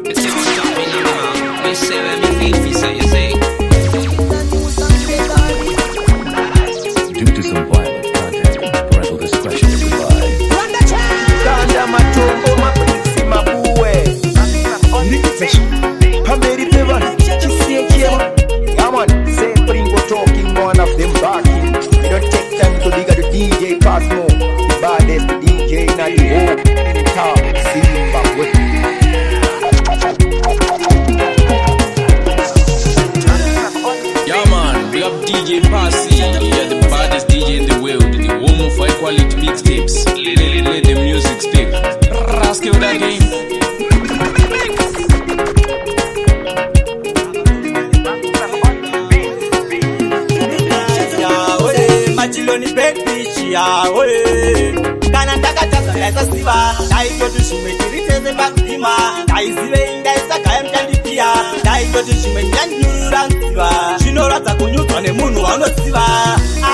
It's just stopping you now. Me say let me feel fi say you say. Due to some violent content, parental discretion is advised. Kanda matombo mapurisi mabuwe pamberi pevanhu chisiye chema. Yeah man, same Pringo talking, one of them barking. We don't take time to dig at the DJ Cosmo, the baddest DJ in the whole entire Zimbabwe. Yeah man, big up DJ Passy. Yeah, the baddest DJ in the world. The home of high quality mixtapes. Let the music speak. Rascal that game. Yawe, machiloni bedfish yawe, kana ndakatadza ndaisaziva, ndaitoti zvimwe tiri tese pakudima, ndaizivei ndaisagaya muchandipiya, ndaitoti zvimwe ndichandinyurura muziva, zvinoradza kunyudzwa nemunhu waunoziva.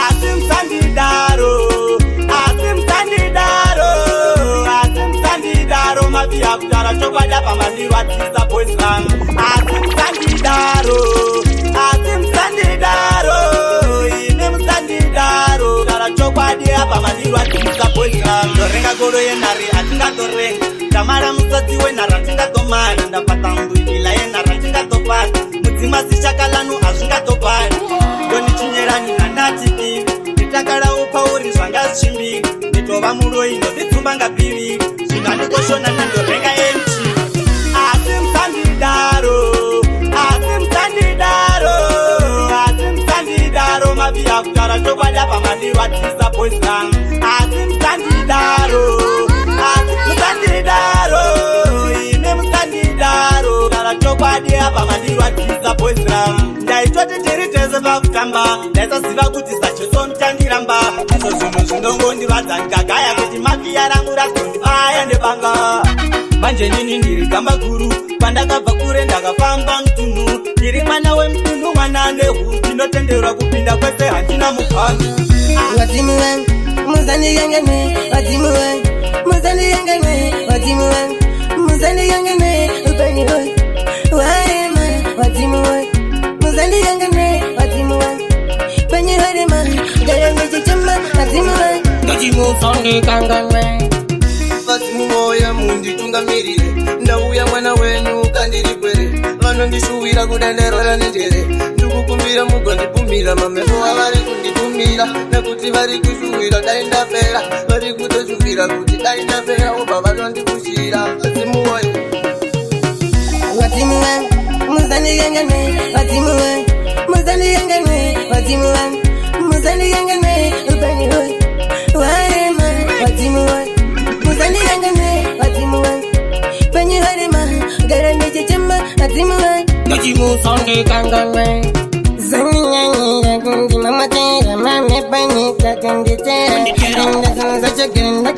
Asi musandidaro, asi musandidaro, asi musandidaro, mafiya kutaura chokwadi apa mandirwadzisa, boys vangu. Asi musandidaro, asi musandidaro, imi musandidaro, taura chokwadi apa mandirwadzisa, boys vangu. Ndorenga goro yenhare hatingatorenga, ndamara musatsi wenhare hatingatomara, ndapata mbwidila yenhare hatingatopata, mudzimasishakalanu hazvingatopata, ndonichinyerani nanatipiri nditakala upauri zvanga zvichimbiri, nditova muroi ndozvitsumba ngapiviri zvino handikoshona nandorenga enchi. Asi musandidaro, asi musandidaro, asi musandidaro, mafiya kutaura chokwadi apa mandirwadzisa, boys vangu. Asi musandidaro, asi musandidaro, imi musandidaro, taura chokwadi apa mandirwadzisa, boys vangu. Ndaitoti tiri tese pakutamba, ndaisaziva kuti sacheso muchandiramba. Izvo zvinhu zvinongondirwadza ndikagaya kuti mafiya rangu razondibaya nebanga. Manje nini ndiri gamba guru, pandakabva kure ndakafamba mutunhu, ndiri mwana wemutunhu, mwana nehu, ndinotenderwa kupinda kwese, handina muphandu. Vadzimu vangu musandiyangane, vadzimu vangu musandiyangane, vadzimu vangu musandiyangane, upenyu hwoyu hwarema, vadzimu vangu musandiyangane, vadzimu vangu upenyu hwarema, gara ndichichema, vadzimu vangu Ndichimusandikanganwe. Vadzimu moya munditungamirire, ndauya mwana wenyu kandiri kwere, vanondishuwira kudenderora nenjere, ndikukumbira mugondipumira mamhepo avari kunditumira, nekuti vari kushuwira dai ndapera, vari kutoshuvira kuti dai ndapera, obva vanondikushira, vadzimu woye. Vadzimu vangu musandiyangane, vadzimu vangu musandiyangane, vadzimu vangu musandiyangane, upenyu hwoyu hwarema, vadzimu vangu musandiyangane, vadzimu vangu upenyu hwarema, gara ndichichema, vadzimu vangu Ndichimusandikanganwe. Zanyanyira kundimamatera mamepanyika kunditera ndazonzachogera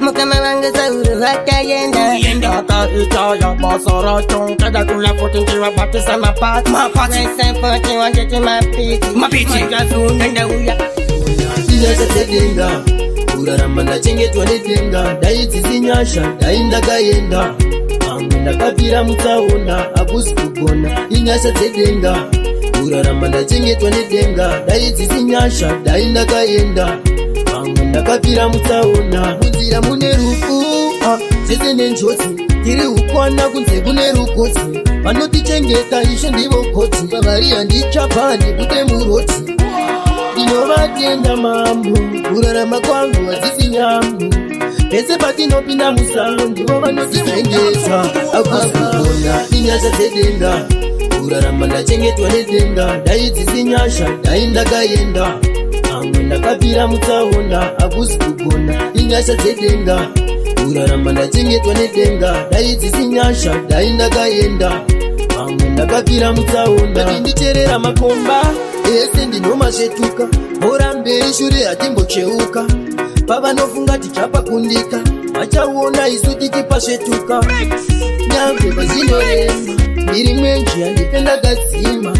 mukama wangu Sauro vakayenda. Akaitaya basa racho nkada kula futi nchivabatisa mapati Mapati wangeti mapiti. Mapiti majazunendauya. Inyasha dzedenga kurarama ndachengetwa nedenga, dai dzisi nyasha dai ndakaenda pamwe ndakafira mutsaona, hakusi kugona. Inyasha dzedenga kurarama ndachengetwa nedenga, dai dzisi nyasha dai ndakaenda pamwe ndakafira mutsaona. Munzira mune rufu, ah, zvese nenjodzi, tiri ukwana kunze kune rugotsi, vanotichengeta ishe ndivo gotsi, pavari handichapa ndibude murotsi. Ndinovatenda mambo, kurarama kwangu hadzisi nyambo, pese patinopinda musango ndivo vanotichengeta, hakusi kugona. Inyasha dzedenga kurarama ndachengetwa nedenga, dai dzisi nyasha dai ndakaenda pamwe ndakafira mutsaona, hakusi kugona. Inyasha dzedenga kurarama ndachengetwa nedenga, dai dzisi nyasha dai ndakaenda pamwe ndakafira mutsaona. Ndicherera makomba ese ndinomasvetuka, bhora mberi shure hatimbocheuka, pavanofunga tichapakundika vachaona isu tichipasvetuka, nyangwe pazinorema, ndiri mwenje handife ndakadzima.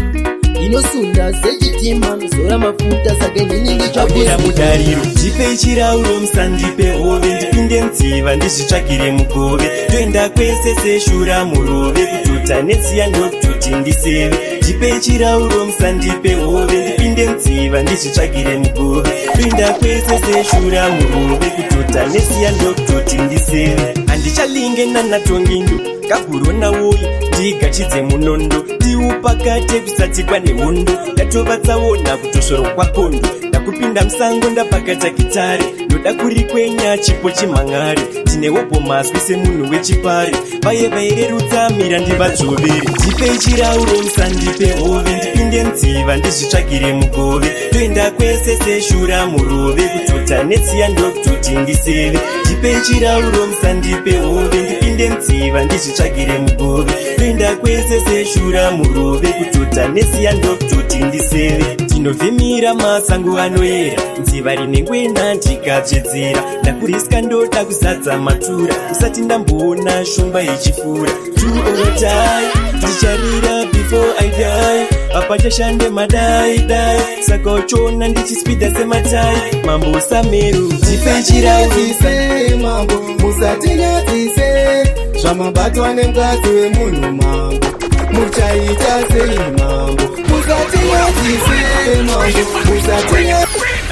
Ndinosunda sechitima, zora mafuta, saka inini Wira ndichakuziva. Mudariro, ndipe chirauro, musandipe hove. Ndipinde mudziva, ndizvitsvagire mugove. Toenda kwese seshura murove, kutota netsiya ndokutoti ndiseve. Ndipe chirauro, musandipe hove. Ndipinde mudziva, ndizvitsvagire mugove. Toenda kwese seshura murove, kutota netsiya ndokutoti ndiseve. Handichalinge nanatongindo kagurona woyi, ndigachidze munondo, ndiupakate kusatsikwa nehondo. Ndatova tsaona kutosvoro kwakondo, ndakupinda musango, ndapakata gitare, ndoda kurikwenya chipo chimhang'are. Ndinewopo mazwi semunhu wechipare, vaye vairerutsa mira ndivadzvovere. Ndipe chirauro, musandipe hove. Ndipinde mudziva, ndizvitsvagire mugove. Toenda kwese seshura murove, kutota netsiya ndokutoti ndiseve. Ndipe chirauro, musandipe hove. Ndipinde mudziva, ndizvitsvagire mugove. Toenda kwese seshura murove, kutota netsiya ndokutoti ndiseve. Ndinovhimira masango anoyera, nziva rine ngwena ndikatsvedzera. Ndakuriska, ndoda kuzadza matura, usati ndamboona shumba ichifura. Do or die, ndicharira before I die. Apachashande madai dai, saka uchiona ndichispidha sematai. Mambo Sameru, ndipe chirauro. Musatinyadzise mambo, musatinyadzise. Zvamabatwa nemukadzi wemunhu, mambo, muchaita sei mambo? Musatinyadzise mambo, musatinya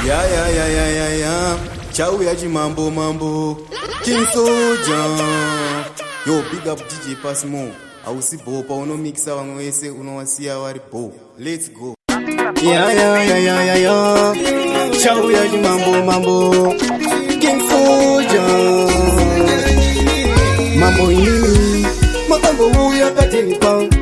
Ya ya ya ya ya ya. Chauya chimambo mambo. King Soja. Yo, big up DJ Passmo. Hausi bo paunomixa vamwe vese unowasiya vari bo. Let's go. Ya ya ya ya ya ya. Chauya chimambo mambo. King Soja. Mambo inini makambouya pateni pangu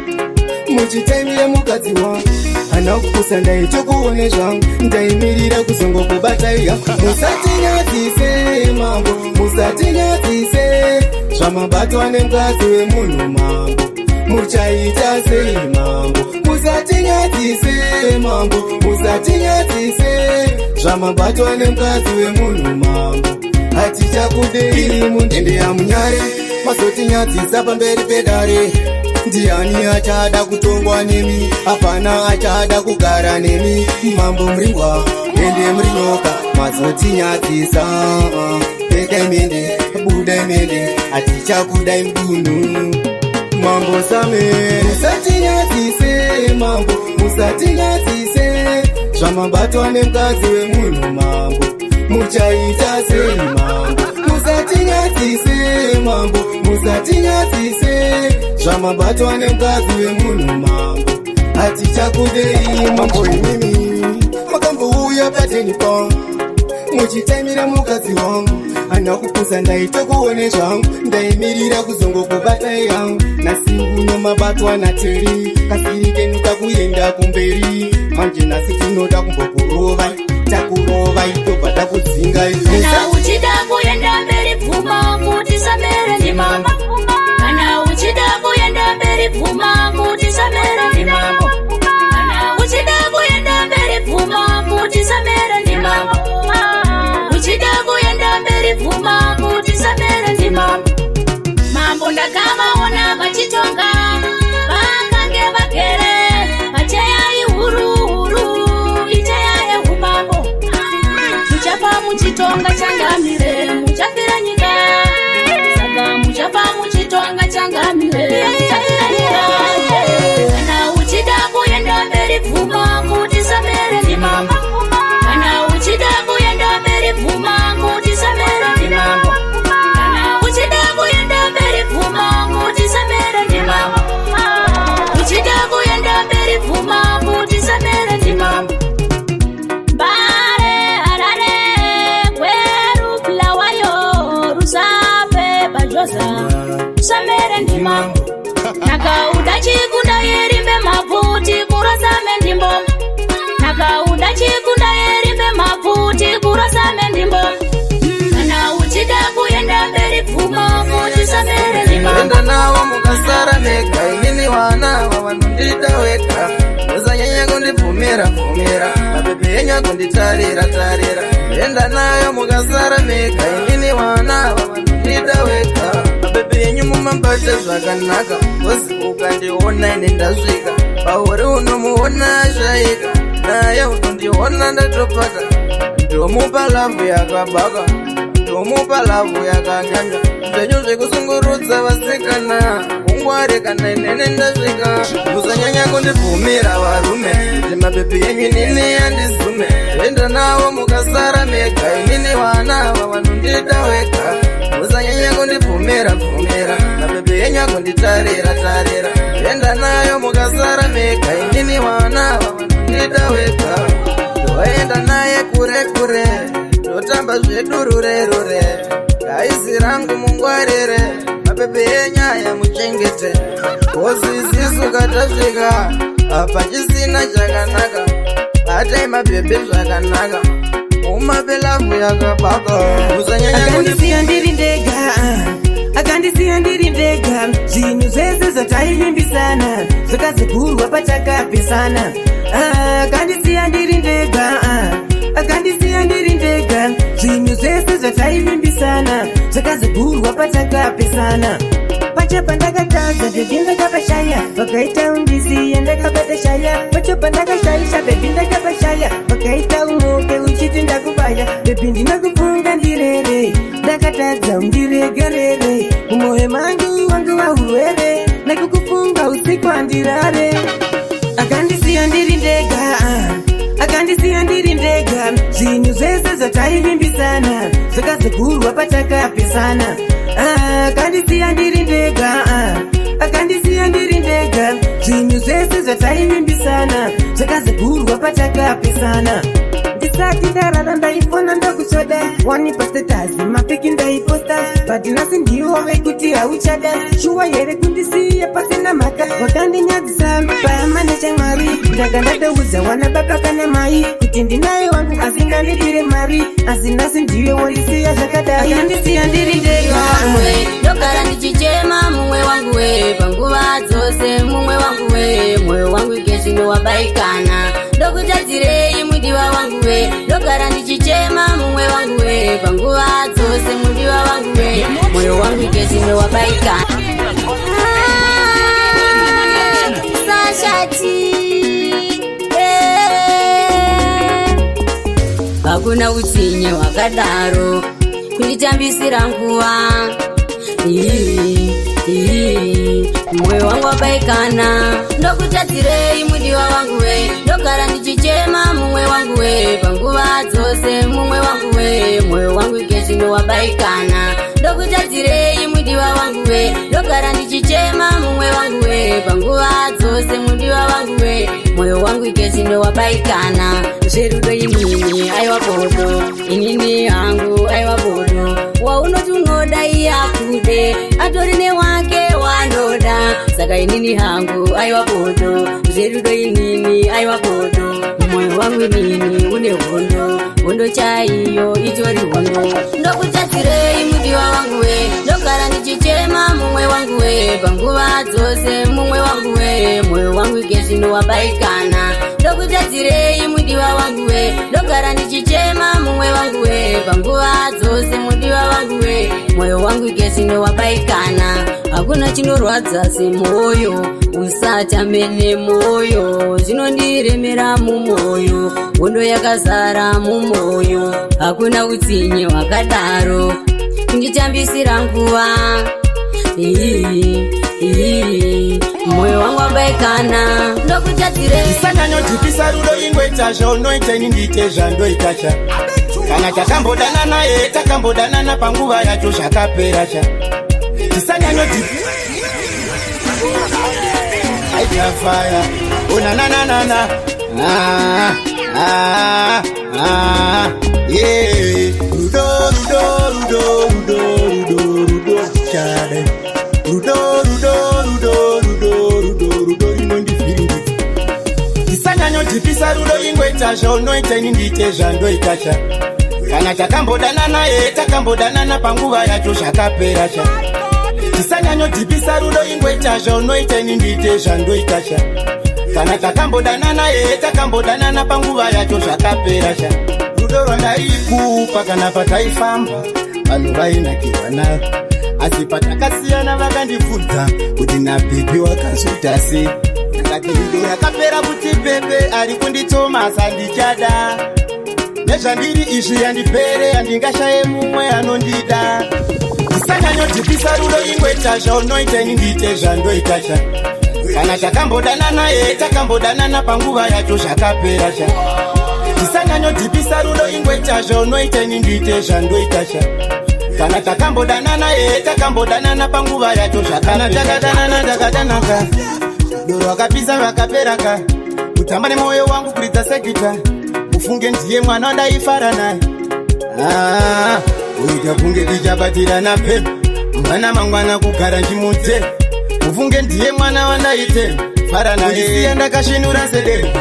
muchitaimira mukadzi wangu, hana kupusa, ndaitokuone zvangu, ndaimirira kuzongokubataiya. Musatinyadzise mambo, musatinyadzise. Zvamabatwa nemukadzi wemunhu, mambo, muchaita sei mambo? Musatinyadzise mambo, musatinyadzise. Zvamabatwa nemukadzi wemunhu, mambo, hatichakudei mundende yamunyare. Mazotinyadzisa pamberi pedare. Ndiani achada kutongwa nemi? Hapana achada kugara nemi mambo. Muringwa ende murinyoka, mazotinyadzisa. Pekai mende, budai mende, hatichakudai mudunhu. Mambo Same, musatinyadzise mambo, musatinyadzise. Zvamabatwa nemukadzi wemunhu, mambo, muchaita sei mambo? Musatinyadzise mambo, musatinyadzise. Zvamabatwa nemukadzi wemunhu, mambo, hatichakudei. Mambo imimi makambouya pateni pangu muchitaimira mukadzi wangu, hana kupusa, ndaitokuone zvangu, ndaimirira kuzongokubatai yangu. Nhasi uno mabatwa nateri, kasiri kenu kakuenda kumberi. Manje nhasi tinoda kumbokurovai, takurovai, tobva takudzingai. Kana uchida kuenda mberi, bvuma kuti Samere ndimambo. Kana uchida kuenda mberi, bvuma kuti Samere ndimambo. Kana uchida kuenda mberi, bvuma kuti Samere ndimambo. Uchida kuenda mberi, bvuma kuti Samere ndimambo. Mambo ndakavaona vachitonga, vakange vagere pacheya ihuru huru, icheya yeumambo. Muchapa muchitonga changamire, muchafira nyika. Saka muchapa muchitonga changamire, muchafira nyika. Kana uchida kuenda mberi, bvuma kuti Samere ndimambo. Kana uchida kuenda mberi, bvuma kuti Samere ndimambo. Kana uchida kuenda mberi, bvuma kuti Samere ndimambo. Uchida kuenda mberi, bvuma kuti Samere ndimambo. Mbare, Harare, Gweru, Bulawayo, Rusape, Bajoza, Samere ndimambo. Nakauda chikunda yerimbe mabvuti kurasame ndimbo. Nakauda chikunda yerimbe mabvuti kurasame ndimbo. Kana uchida kuenda mberi, bvuma kuti Samere ndimambo. Enda navo mukasara mega, inini wana vanondida wega. Musanyanya kundibvumira bvumira, mapepe enyu akunditarira tarira. Enda nayo mukasara mega, inini wana vanondida wega, mapepe enyu muma. mumabate zvakanaka, 'cause ukandiona ine ndasvika pauri, unomuona ashaika naye, unondiona ndatopaka. Ndomupa love yakabaka, ndomupa love yakanyanya. Zvenyu zvekusungurudza vasikana, ungware kana inene ndasvika. Musanyanya kundibvumira varume, kuti mabhebhi yenyu inini handizume. Enda navo mukasara mega, inini wana ava vanondida wega. Musanyanya kundibvumira bvumira, mabhebhi yenyu akunditarira tarira. Enda nayo mukasara mega, inini wana ava vanondida wega. Ndoenda naye kure kure, ndotamba zvedu rure rure. Gaisi rangu mungwarire, mabhebhi enyaya muchengete, 'cause isisu katasvika apa chisina chakanaka. Batai mabhebhi zvakanaka, mumape love yakabaka. Musanyanya. Akandisiya ndiri ndega, akandisiya ndiri ndega. Zvinhu zvese zvataivimbisana zvakazogurwa pachakapisana. Akandisiya ndiri ndega, akandisiya ndiri ndega. Zvinhu zvese zvataivimbisana zvakazogurwa pachakapisana. Pacho pandakatadza, baby, ndakapashaya, vakaita undisiye, ndakabata shaya. Pacho pandakashaisha, baby, ndakapashaya, vakaita umuke uchiti ndakubaya. Baby, ndinokufunga ndirere, ndakatadza undiregerere. Mumwoyo mangu wangu waurwere nekukufunga, usiku handirare. Akandisiya ndiri ndega, akandisiya ndiri ndega. Zvinhu zvese zvataivimbisana zvakazogurwa pachakapisana. Akandisiya ndiri ndega, akandisiya ndiri ndega. Zvinhu zvese zvataivimbisana zvakazogurwa pachakapisana. Ndisati ndarara ndaifona ndokutsvoda, wanipa status, mapiki ndaiposta, but nhasi ndiwo vekuti hauchada. Shuwa here kundisiya pasina mhaka? Wakandinyadzisa pahama nechamwari. Ndanga ndatoudza wana baba kana mai kuti ndinaye wangu asingandidire mari, asi nhasi ndiwe wondisiya zvakadai. Akandisiya ndiri ndega. Wangu, ndogara ndichichema mumwe wangu we, panguva dzose mumwe wangu we. Mwoyo wangu ikezvino wabaikana, ndokutadzirei mudiwa wangu we? Ndogara ndichichema mumwe wangu we, panguva dzose mudiwa wangu we. Mwoyo wangu ikezvino wabaikana. Sashati. Eh. Hakuna utsinye hwakadaro kunditambisira nguva. Ii, ii, mwoyo wangu wabaikana, ndokutadzirei mudiwa wangu we? Ndogara ndichichema mumwe wangu we, panguva dzose mumwe wangu we. Mwoyo wangu ikezvino wabaikana, ndokutadzirei mudiwa wangu we? Ndogara ndichichema mumwe wangu we, panguva dzose mudiwa wangu we. Mwoyo wangu ikezvino wabaikana. Zverudo inini aiwa bodo, inini hangu aiwa bodo. Waunoti unoda iye akude, atori newake wanoda. Saka inini hangu aiwa bodo, zverudo inini aiwa bodo. Mwoyo wangu inini une hondo, hondo chaiyo itori hondo. Ndokutadzirei mudiwa wangu we? Ndogara ndichichema mumwe wangu we, panguva dzose mumwe wangu we. Mwoyo wangu ikezvino wabaikana, ndokutadzirei mudiwa wangu we? Ndogara ndichichema mumwe wangu we, panguva dzose mudiwa wangu we. Mwoyo wangu ikezvino wabaikana. Hakuna chinorwadza semwoyo usatame mwoyo, zvinondiremera mumwoyo, hondo yakazara mumwoyo. Hakuna utsinye hwakadaro kunditambisira nguva. Ii, ii, mwoyo wangu wabaikana, ndokutadzirei. Tisanyanyodhipisa rudo, ingoita zvaunoita, ini ndiite zvandoita cha. Kana takambodanana ye, takambodanana, panguva yacho zvakapera cha. Tisanyanyodhipi aitafaya onanananana. Ah, ah, ah, yeah. Rudo, rudo, rudo, rudo, rudo, rudo chade. Rudo, rudo, rudo, rudo, rudo, rudo rinondivhiringidza. Tisanyanyodhipisa rudo, ingoita zvaunoita, ini ndiite zvandoita cha. Kana takambodanana ye, takambodanana, panguva yacho zvakapera cha. Tisanyanyodhipisa rudo, ingoita zvaunoita, ini ndiite zvandoita cha. Kana takambodanana ye, takambodanana, panguva yacho zvakapera cha. Rudo rwandaikupa kana pataifamba, vanhu vainakirwa naro. Asi patakasiyana vakandibvunza kuti nababy wakazoita sei. Ndakati rudo rakapera kuti pepe, ari kunditsomasa ndichada. Nezvandiri izvi handipere, handingashaye mumwe anondida. Tisanyanyodhipisa rudo, ingweta zvaunoita, ini ndiite zvandoita sha. Kana takambodanana ye, takambodanana, panguva yacho zvakapera sha. Tisanyanyodhipisa rudo, ingweta zvaunoita, ini ndiite zvandoita sha. Kana takambodanana ye, takambodanana, panguva yacho zvakana. Takadanana, takadanaka, rudo rwakapisa rwakaperaka. Kutamba nemwoyo wangu kuridza segita, mufunge ndiye mwana wandaifara naye. Ah, uita kunge tichabatirana pepe mwana mangwana kugara nchimutse. Mufunge ndiye mwana wandaite fara naye, siya ndakasvinura sedere.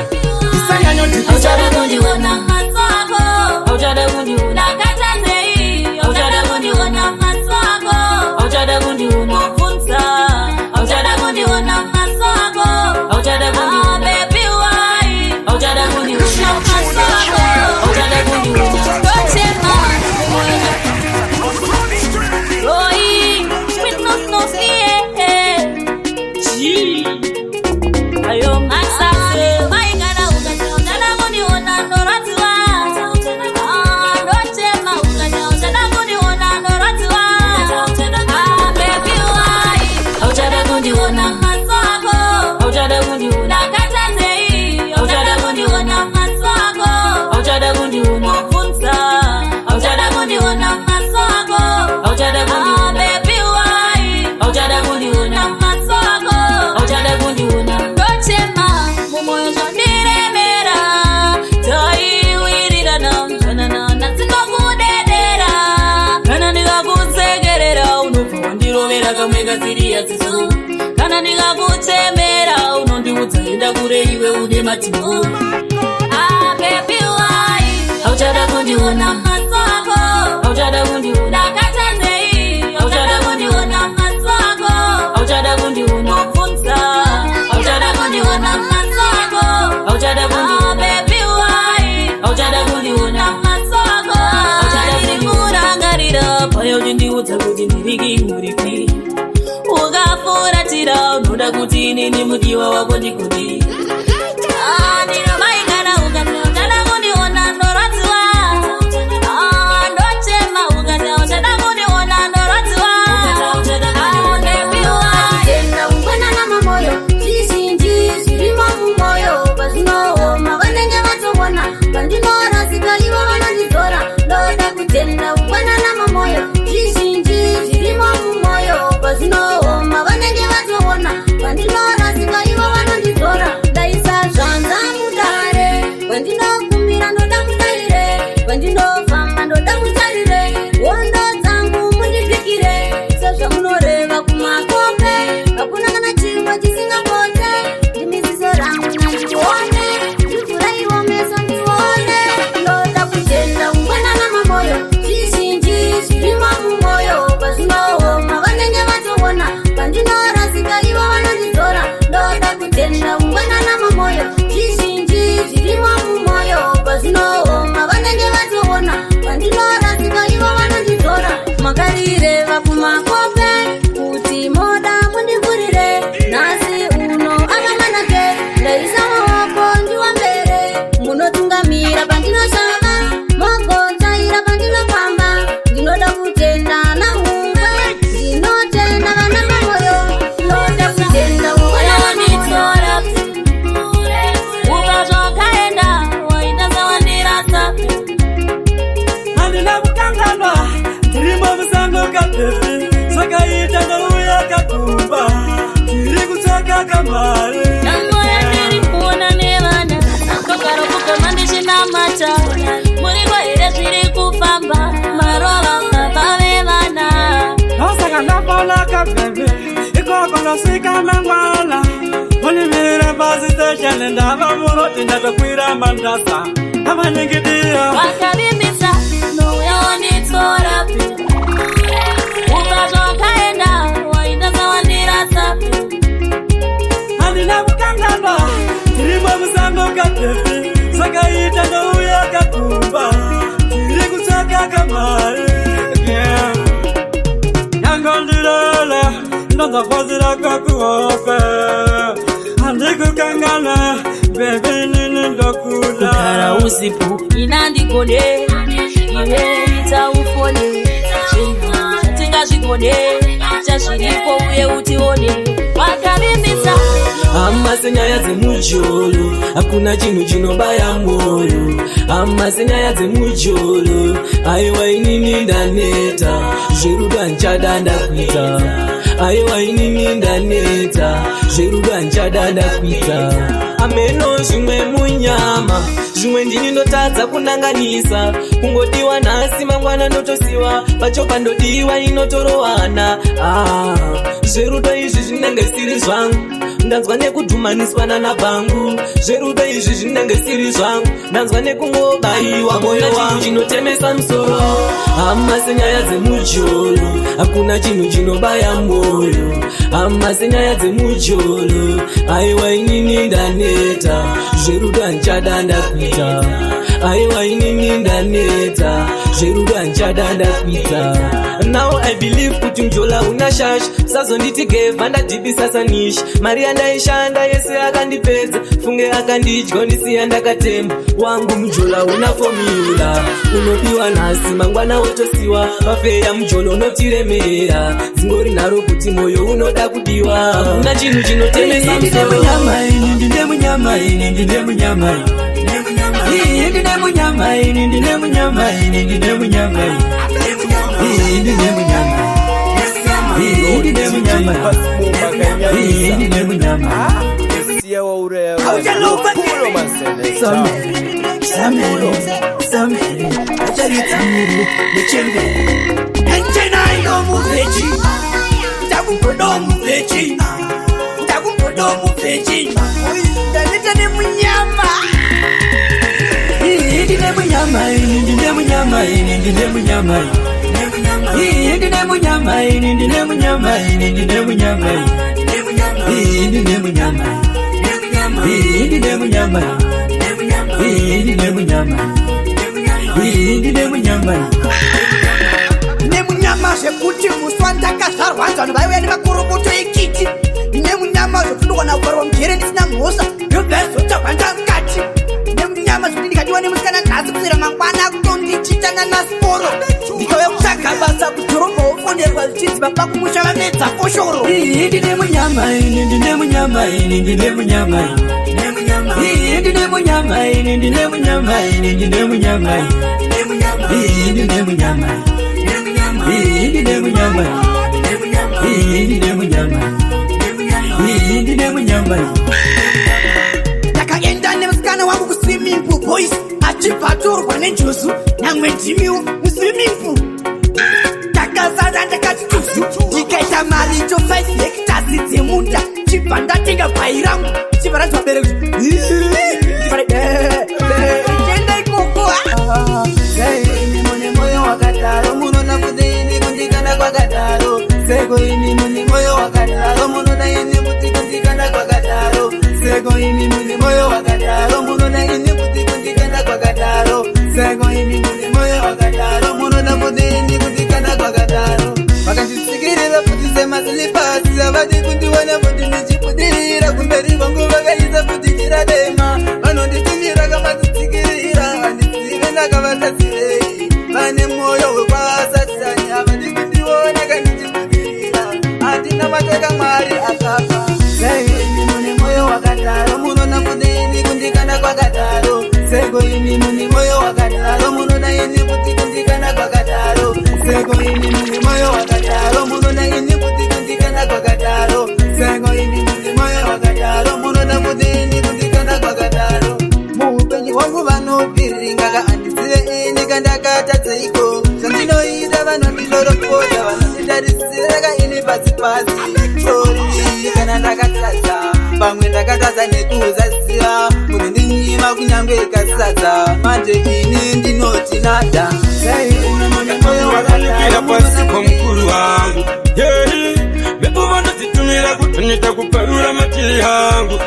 Tisanyanyodhipisa. Hauchada kundiona maso ako, hauchada kundiona. Ndakatadzei? Hauchada kundiona maso ako, hauchada kundiona. Kubvunza, hauchada kundiona maso ako, hauchada kundiona. Ah, baby, why? Hauchada kundiona maso ako, hauchada kundiona. Ndochema Oi, with no no fear. G. Ayo masase. Maigana ukati kundiona ndorwadziwa. Ah, ndochema ukati kundiona ndorwadziwa. Ah, baby, why? Hauchada kundiona maso ako, hauchada kundiona. Ndakatadzei? Hauchada kundiona maso ako, hauchada kundiona. Kubvunza, hauchada kundiona maso ako, hauchada kundiona. Ah, baby, why? Hauchada kundiona maso ako, hauchada kundiona. Ndochema mumwoyo zvandiremera, taiwirirana zvanana dzinokudedera. Kana ndikakusekerera unobva wandirovera kamwe kasiriya dziso. Kana ndikakuchemera unondiudza enda kure iwe une matimo. Ah, baby, why? Hauchada kundiona maso ako, hauchada kundiona. Ndakatadzei? Hauchada kundiona maso ako, hauchada kundiona. Kubvunza, hauchada kundiona maso ako, hauchada kundiona. Ah, baby, why? Hauchada kundiona maso ako, hauchada kundiona. Paya uchindiudza kuti ndiriki muriki, ukafuratira unoda kuti inini mudiwa wako ndikuti. Ah, ndinomaingana ukati uchada kundiona ndorwadziwa. Ah, ndochema ukati uchada kundiona ndorwadziwa. Ah, baby, why? Tenda kungwanana mamoyo, zvizhinji zvirimo mumwoyo. Pazvinooma vanenge vatoona, pandinorasika ivo vanondidzora. Ndoda kutenda kungwanana mamoyo, zvizhinji zvirimo mumwoyo. Pazvinooma vanenge vatoona, pandinorasika ivo vanondidzora. Ndaisa zvanza mudare, pandinokumira ndoda mudaire, pandinofamba ndoda mutarire. Hondo dzangu mundipikire sezvamunoreva kumakope, hakuna kana chimwe chisingapote. Ndimiziso rangu nandione, ndivhuraiwo meso ndione. Ndoda kutenda kungwanana mamoyo, zvizhinji zvirimo mumwoyo. Pazvinooma vanenge vatoona, pandinorasika ivo vanondidzora. Ndoda kutenda kungwanana mamoyo, zvizhinji zvirimo mumwoyo. Pazvinooma vanenge vatoona, pandinorasika ivo vanondidzora. Makarireva kumakope kuti moda mundivhurire, nhasi uno ava manake. Ndaisa maoko ndiwambere, munotungamira pandinoshava, mogotsvaira pandinofamba. Ndinoda kutenda nahungwe, ndinotenda vana mamoyo. Ndoda kutenda. Wayawanitora ubva zvakaenda, waita sewandirasa. Handina kukanganwa, ndirimo musango kababy, zvakaita ndouya kakumba, ndiri kutsvaka kamari. Nhamo yandiri kuona nevana, ndogara kugama ndichinamata. Muriko here? Zviri kufamba? Marova baba vevana. Ndosaka ndafona kababy, ikoko ndosvika mangwana. Unimirire pasitesheni, ndava muroti, ndatokwira mandasa amaningidira. Wakavimbisa nouya wanditora, ubva zvakaenda, waita sewandirasa. Handina kukanganwa, ndirimo musango kababy, zvakaita ndouya kakumba, ndiri kutsvaka kamari. Yeah. Nyango ndiri Ndonzwa pasi rako kuhope. Handikukangana baby, nini ndokuda. Kugara usipo inandigone, iwe ita ufone, tingazvigone chazviripo uye utione wakavimbisa. Hama, senyaya dzemujolo, hakuna chinhu chinobaya mwoyo. Hama, senyaya dzemujolo, aiwa, inini ndaneta zverudo, handichada, ndakuita. Aiwa, inini ndaneta zverudo, handichada, ndakuita. Ameno zvimwe munyama, zvimwe ndini ndotadza kunanganisa. Kungodiwa nhasi, mangwana ndotosiwa pacho, pandodiwa inotorowana. Ah, zverudo izvi zvinenge siri zvangu, ndanzwa nekudhumaniswa nanabhangu. Zverudo izvi zvinenge siri zvangu, ndanzwa nekungobayiwa mwoyo wangu, chinotemesa musoro. Hama, senyaya dzemujolo, hakuna chinhu chinobaya mwoyo. Hama, senyaya dzemujolo, aiwa, inini ndaneta zverudo, handichada, ndakuita. Aiwa, inini ndaneta zverudo, handichada, ndakuita. Now I believe kuti mjola una shash. Sazonditi gevha, ndadhibisa sanish. Mari yandaishanda yese akandipedza, funge akandidya, ndisiya ndakatemba. Wangu mjola una formula, unodiwa nhasi, mangwana wotosiwa. Pafeya, mjolo unotiremera, dzingori nharo kuti moyo unoda kudiwa. Hakuna chinhu chinotemesa Ndine musoro. munyama ini, ndine munyama ini, ndine munyama ini, ndine munyama ini, ndine munyama ini, ndine munyama ini, ndine munyama ini, ndine munyama ini, ndine munyama. Samere, samere, acharitsamiri nechembere. Enchenayo muvechi, ndakumbodo muvechi, ndakumbodo muvechi. Ndaneta nemunyama. Ini ndine munyama ini, ndine munyama ini, ndine munyama ini, ndine munyama ini, ndine munyama ini, ndine munyama ini, ndine munyama ini, ndine munyama ini, ndine munyama ini, ndine munyama. Nemunyama zvekuti musi wandakazvarwa vanhu vaiuya nemakorokoto ekiti. Ndine munyama zvekuti ndogona kugarwa mujere ndisina mhosva, ndobva zotagwa ndamukati. Nemunyama zvekuti ndikadiwa nemusikana nhasi, kuswera mangwana kutondichita nanasporo. Ndikauya kutsvaga basa kudhorobha, wofonerwa zvichinzi baba kumusha vamedza foshoro. Ini ndine munyama ini, ndine munyama ini, ndine munyama ini, ndine munyama ini, ndine munyama ini, ndine munyama ini, ndine munyama ini, ndine munyama ini, ndine munyama ini, ndine munyama. Ndakaenda nemusikana wangu kuswimming pool, boys, achibva atorwa nenjuzu. Nyangwe ndimiwo muswimming pool ndakazara, ndakati tuzu, ndikaita mari ito 5 hectares dzemunda. Chibva ndatenga gwai rangu, chibva ranzi vabereki chienda ikoko. Sei imi mune moyo wakadaro? Munoda kuti ini kundikana kwakadaro? Seko imi mune moyo wakadaro? Munoda ini kuti kundikana kwakadaro? Seko imi mune moyo wakadaro? Munoda ini kuti kundikana kwakadaro? Seko imi mune moyo wakadaro? Munoda kuti ini kundikana kwakadaro? Vakanditsikirira futi semasilipas, havadi kundiona futi ndichibudirira. Kumberi vangu vakaisa futi chiradema, vanonditumira kamatitsikirira. Handizive ndakavatasirei, vane mwoyo wekwasatani, havadi kundiona kandichibudirira. Handina mateka, Mwari akafa. Sei imi mune moyo wakadaro? Munoda kuti ini kundikana kwakadaro? Seko imi mune moyo wakadaro? Munoda ini kuti kundikana kwakadaro? Seko imi mune moyo wakadaro? Munoda ini kuti kundikana kwakadaro? Seko imi mune moyo wakadaro? Munoda kuti ini kundikana kwakadaro? Muupenyu hwangu vanobhiringaka, handizive ini kandakatadzeiko. Zvandinoita vanondinoropota, vanonditarisira kaini pasi pasi. Sorry kana ndakatadza, pamwe ndakatadza nekuzaziva. Munondinyima kunyange kasadza, manje ini ndinoti nada. Ira pasi pamukuru wangu yeyi, mhepo vanodzitumira kutoneta kuparura matiri hangu.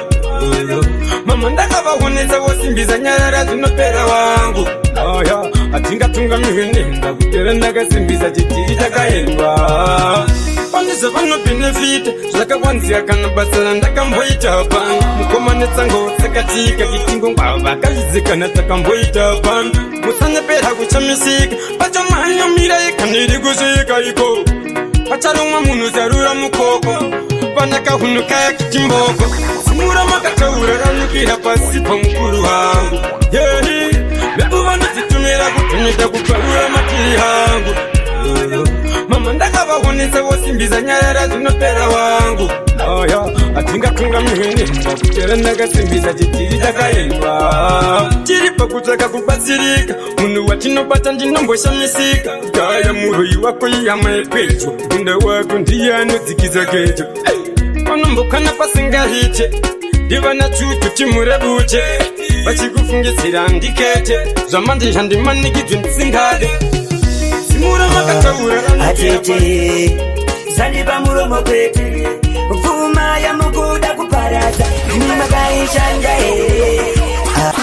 Oyo, mama ndakavaonesa vosimbisa nyarara, zvinopera wangu. Aya hatingatungamirwe nenda kutera, ndakasimbisa chitiri chakaendwa. Pane Pane zvavanobhenefita zvakawanzika kana basa randakamboita pano. Mukoma netsango tsakatika kitingo ngwava kazvidzikana takamboita pano. Musanyepera kuchamisika pachamhanyomira ikaniri kusvika iko. Pacharumwa munhu zarura mukoko pana kahunhu kaya kitimboko. Simura makataura ranukira pasi pamukuru wangu. Yehi, mhepo vanodzitumira kutoneta kuparura mativi angu. Mama ndakavaonesa vosimbisa nyarara zvinopera wangu. Oyo, hatingatungamirwi nembwa kuchera ndakasimbisa chitiri chakaendwa. Tiri pakutsvaka kubatsirika, munhu watinobata ndinomboshamisika. Gaya muroyi wako ihama yepedyo, munda wako ndiye anodzikisa gejo. Panombokwana pasingaite, ndivana chuchu timurebuche. Vachikufungidzira ndikete, zvamanje handimanikidzwe ndisingade. Simura makataura Atete zani pamuromo kwete, pfuma yamukuda kuparadza imi makaishanda here? Ah.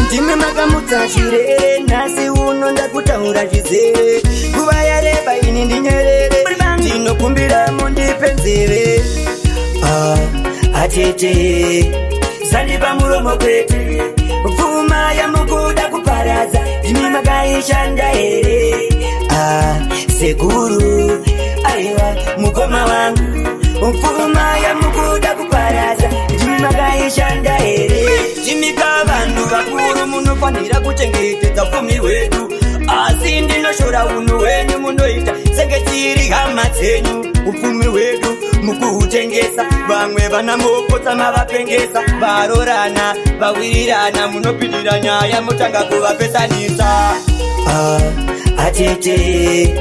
Ndimi makamutsa chirere, nhasi uno ndakutaura zvizere. Nguva yareba ini ndinyerere, ndinokumbira mundipe nzeve. Ah, atete zani pamuromo kwete, pfuma yamukuda kuparadza ndimi makaishanda here? Ah, sekuru, aiwa mukoma wangu, pfuma yamukuda kuparadza ndimi makaishanda here? Timika vanhu vakuru munofanira kuchengetedza upfumi hwedu, asi ndinoshora unhu hwenyu munoita senge tiri hama dzenyu. Upfumi hwedu mukuhutengesa, vamwe vana mopotsa mavapengesa, varorana vawirirana munopindira nyaya motanga kuvapesanisa. Ah, atete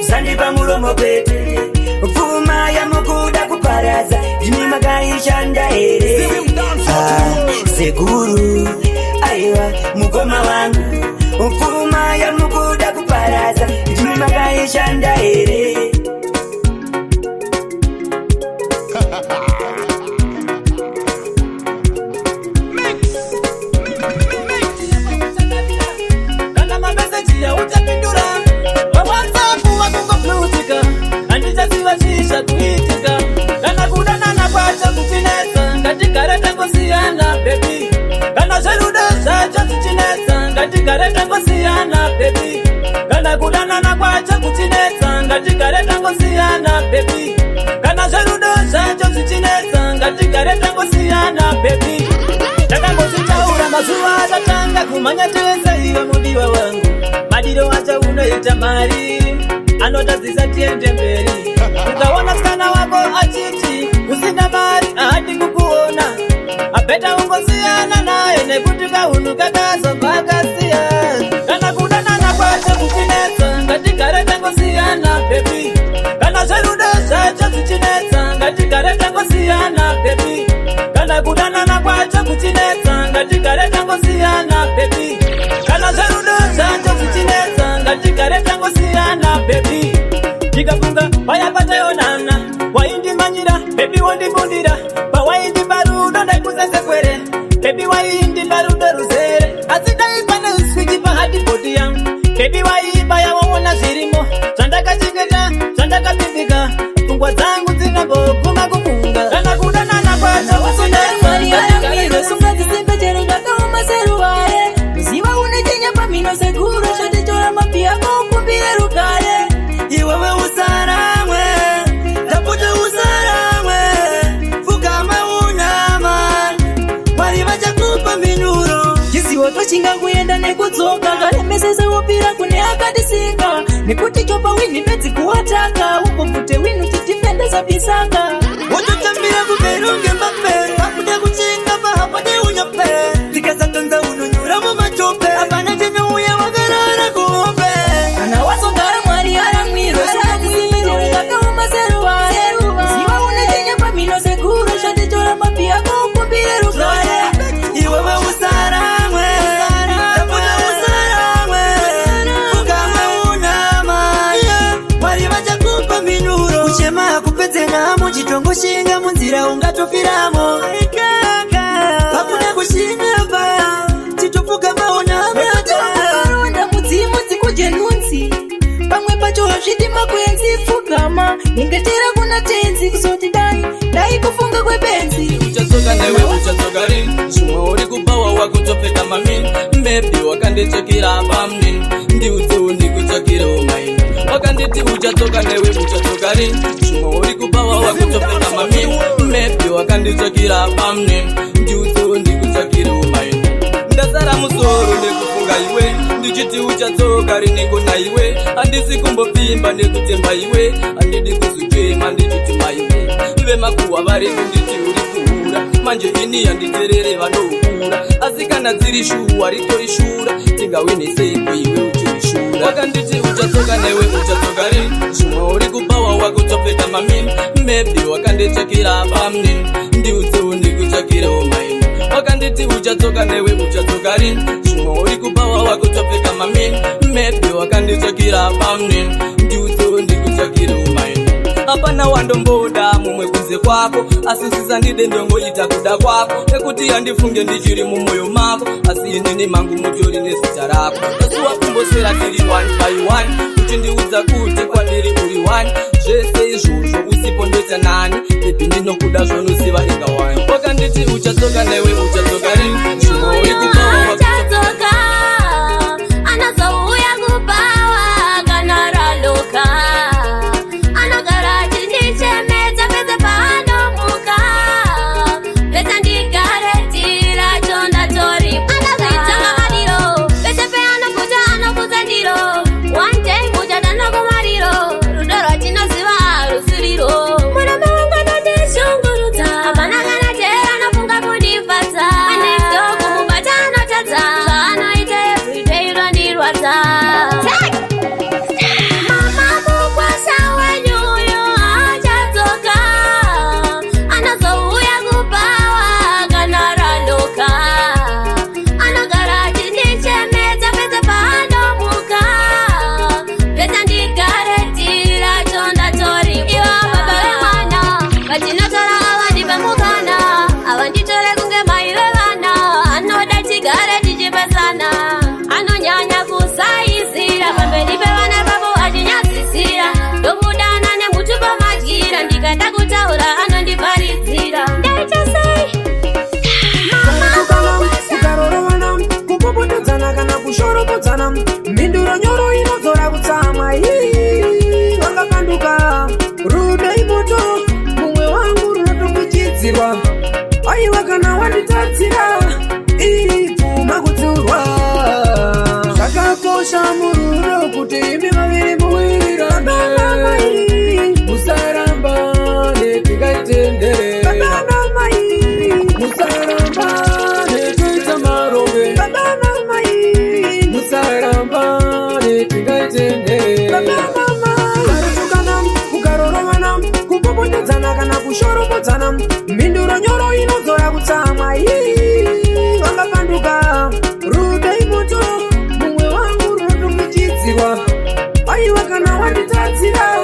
zani pamuromo kwete, pfuma yamukuda kuparadza ndimi makaishanda here? Ah, sekuru, aiwa mukoma wangu, pfuma yamukuda kuparadza ndimi makaishanda here? Kana mameseji yauchapindura paWhatsApp wakungoblutika, handichaziva chii chakuitika. Kana kudanana kwacho kuchinetsa, ngatigare tangosiyana baby. Kana zverudo zvacho zvichinetsa, ngatigare tangosiyana baby. Kana kudanana kwacho kuchinetsa, ngatigare tangosiyana baby. Kana zverudo zvacho zvichinetsa, ngatigare tangosiyana baby. Takambozvitaura mazuva atatanga kumhanya tese, iwe mudiwa wangu. Madiro acho unoita mari anotadzisa tiende mberi. Ukaona msikana wako achiti usina mari haadi kukuona, abeta ungosiyana naye nekuti kahunhu kakazobva kasiyana. Kana kudanana kwacho kuchinetsa, ngatigare tangosiyana baby. Kana zverudo zvacho zvichinetsa, ngatigare tangosiyana baby. Kana kudanana kwacho kuchinetsa, ngatigare tangosiyana baby. Kana zverudo zvacho zvichinetsa, ngatigare tangosiyana baby. Ndikafunga paya patayonana, waindimanyira baby, wondibundira pawaindipa rudo ndaikusesekwere baby, waindipa rudo ruzere. Asi dai pane switch pahadhibhodi yangu baby, waibaya waona zvirimo zvandakachengeta zvandakapimbika, pfungwa dzangu dzinongoguma kufunga. Kana kudanana kwacho Mwari sunga dzisimbe chero zvakaoma seruware, ziva unechenya pamhino sekuru, shanditora mapi ako ukumbire rugare. Iwewe usaramwe, ndapota usaramwe, pfugama unama, Mwari vachakupa mhinduro. Chizivo tochinga kuenda nekudzoka, karemesese wopira kune akatisika, nekuti chopa wini bedzi kuwataka umbobvute wini uchidhifendesa pisaka. Wototambira kuberunge mbapere, pakuda kuchinga pahapade unyope, tikasatonza unonyura mumatope, hapana chinouya wakarara kuhope. Kana wazogara Mwari aramwirwe, sunga dzisimbe chero zvakaoma seruware, ziva unechenya pamhino sekuru, shanditora mapi ako ukumbire rugare. Iwewe usaramwe, ndapota usaramwe, pfugama unama, Mwari vachakupa mhinduro. Kuchema hakupedze nhamo, chitongoshinga munzira ungatofiramo. Pakuda kushinga Nyengetera kuna tenzi kuzoti dai dai kufunga kwebenzi. Uchadzoka newe, uchadzoka rini? Zvimwe uri kubawa, wakutopfeka mamini. Maybe wakandichekera pamnini, ndiudzewo ndikutsvakirewo maini. Wakanditi uchadzoka newe, uchadzoka rini? Zvimwe uri kubawa, wakutopfeka mamini. Maybe wakandichekera pamnini, ndiudzewo ndikutsvakirewo maini. Ndasara musoro nekufunga iwe, ndichiti uchadzoka riniko naiwe. Handisi kumbopfimba nekutemba iwe, handidi kuzochema ndichiti maiwe. Vemakuhwa vari kunditi uri kuhura, manje ini handiterere vanohura. Asi kana dziri shuwa, ritori shura, tingawineseiko iwe uchirishura? Wakanditi uchadzoka newe, uchadzoka rini? Zvimwe uri kubawa, wakutopfeka mamini. Maybe wakandichekera pamnini, ndiudzewo ndikutsvakirewo maini. Wakanditi uchadzoka newe, uchadzoka rini? Zvimwe uri kubawa, wakutopfeka mamini. Maybe wakanditsvakira pamnini, ndiudzewo ndikutsvakirewo maini. Hapana wandomboda mumwe kunze kwako, asi usisandide, ndongoita kuda kwako, nekuti handifunge ndichiri mumwoyo mako, asi inini mangu mutori nezita rako. Asi wakumboswera tiri one by one, uchindiudza kuti kwandiri uri one. Zvese izvozvo usipo ndoita nani? Baby, ndinokuda zvonoziva inga wani. Wakanditi uchadzoka newe, uchadzoka rini? Zvimwe uri kubawa. Achadzoka, anozouya kubawa kana raloka. Anogara achindichemedza pese paanomuka. Pese ndigare tiracho ndatori. Anozoitanga madiro pese peanokuta, anokuza ndiro. One day muchadana kumariro, rudo rwatinoziva rusiriro. Murume wangu anondishungurudza, hapana kana chero anofunga kundifadza. Next door kumubata anotadza, zvaanoita everyday unondirwadza. Mama, mukwasha wenyu uyu achadzoka, anozouya kubawa kana raloka. Anogara achindichemedza pese paanomuka. Pese ndigare tiracho ndatori. Ivo baba vemwana vatinotora avandipe mukana, avanditore kunge mai vevana. Anoda tigare tichipesana, anonyanya kusaizira pamberi pevana pavo achinyadzisira. Ndomudana nemutupo madyira, ndikada kutaura anondiparidzira. Ndaita sei? Kana kukarorovana, kupopotedzana kana kushoropodzana, mhinduro nyoro inodzora kutsamwa. Ii, vakapanduka. Rudo imoto, mumwe wangu, runotokuchidzirwa. Aiwa, kana wanditadzira, ibvuma kutsiurwa. Zvakakosha murudo kuti imi vaviri muwirirane. Musaramba netikaitendere, musaramba netoita marombe, musaramba netikaitendere. Kutukana, kukarorovana, kupopotedzana kana kushoropodzana, mhinduro nyoro inodzora kutsamwa. Ii, vakapanduka. Rudo imoto, mumwe wangu, runotokuchidzirwa. Aiwa, kana wanditadzira,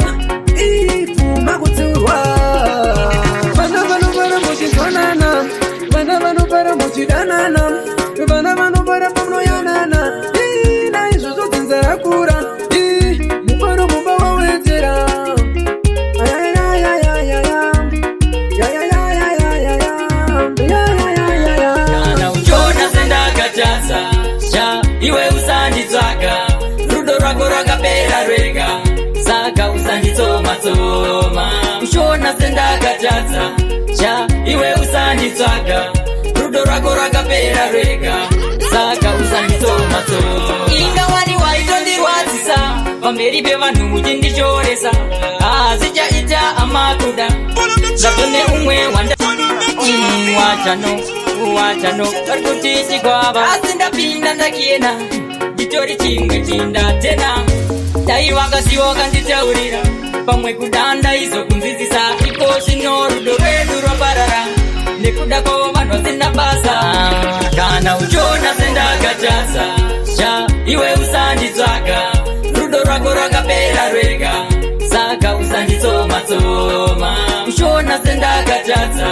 ibvuma kutsiurwa. Vana vanobara muchizwanana, vana vanobara muchidanana, vana vanobara pamunoyanana. Ii, naizvozvo dzinza rakura. Ii, mufaro mumba wawedzera. Kana uchiona sendakatadza sha, iwe usanditsvaga. Rudo rwako rwakapera rwega, saka usanditsoma-tsoma. Uchiona sendakatadza sha, iwe usanditsvaga. Rudo rwako rwakapera rwega, saka usanditsoma-tsoma. Inga wani waitondirwadzisa pamberi pevanhu uchindishoresa, hazvichaita amakuda zvato neumwe wanda wachano wachano vari kuti chikwava. Asi ndapinda ndakiena, nditori chimwe chindatena. Dai vakasiwa vakanditaurira, pamwe kuda ndaizokunzwisisa. Iko zvino rudo rwedu rwaparara nekuda kwavo vanhu vasina basa. Kana uchiona sendakatadza sha, iwe usanditsvaga. Rudo rwako rwakapera rwega, saka usanditsoma-tsoma. Uchiona sendakatadza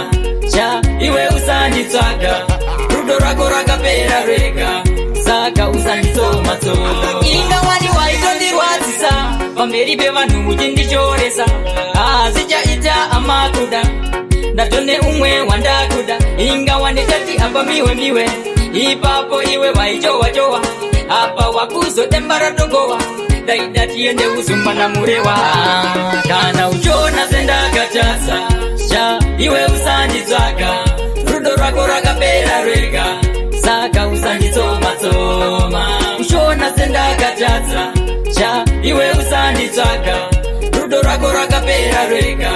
sha, iwe usanditsvaga. Rudo rwako rwakapera rwega, saka usanditsoma-tsoma. Inga wani waitondirwadzisa. Pamberi pevanhu uchindishoresa, hazvichaita amakuda. Ndatone umwe wandakuda, inga wanditati apa miwe miwe. Ipapo iwe waichowa chowa, apa wakuzodemba ratogowa. Daida tiende uzumba namurewa. Kana uchiona sendakatadza sha, iwe usanditsvaga. Rudo rwako rwakapera rwega, saka usanditsoma-tsoma. Uchiona sendakatadza sha, iwe usanditsvaga. Rudo rwako rwakapera rwega,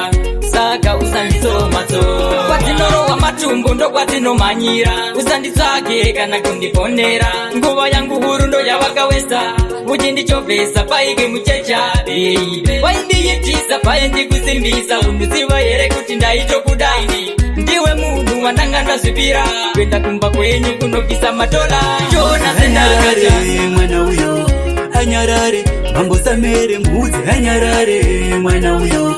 saka usanditsoma-tsoma. Kwatinorohwa matumbu ndokwatinomhanyira, usanditsvage kana kundiponera. Nguva yangu huru ndo yavakawesa uchindichovhesa paike muchecha, baby. Waindiitisa paye ndikusimbisa, unoziva here kuti ndaitokudaini? Ndiwe munhu wandanga ndazvipira kuenda kumba kwenyu kunobvisa matola. Chona Anyarare mwana uyo, anyarare. Mambo Samere, muudze anyarare mwana uyo,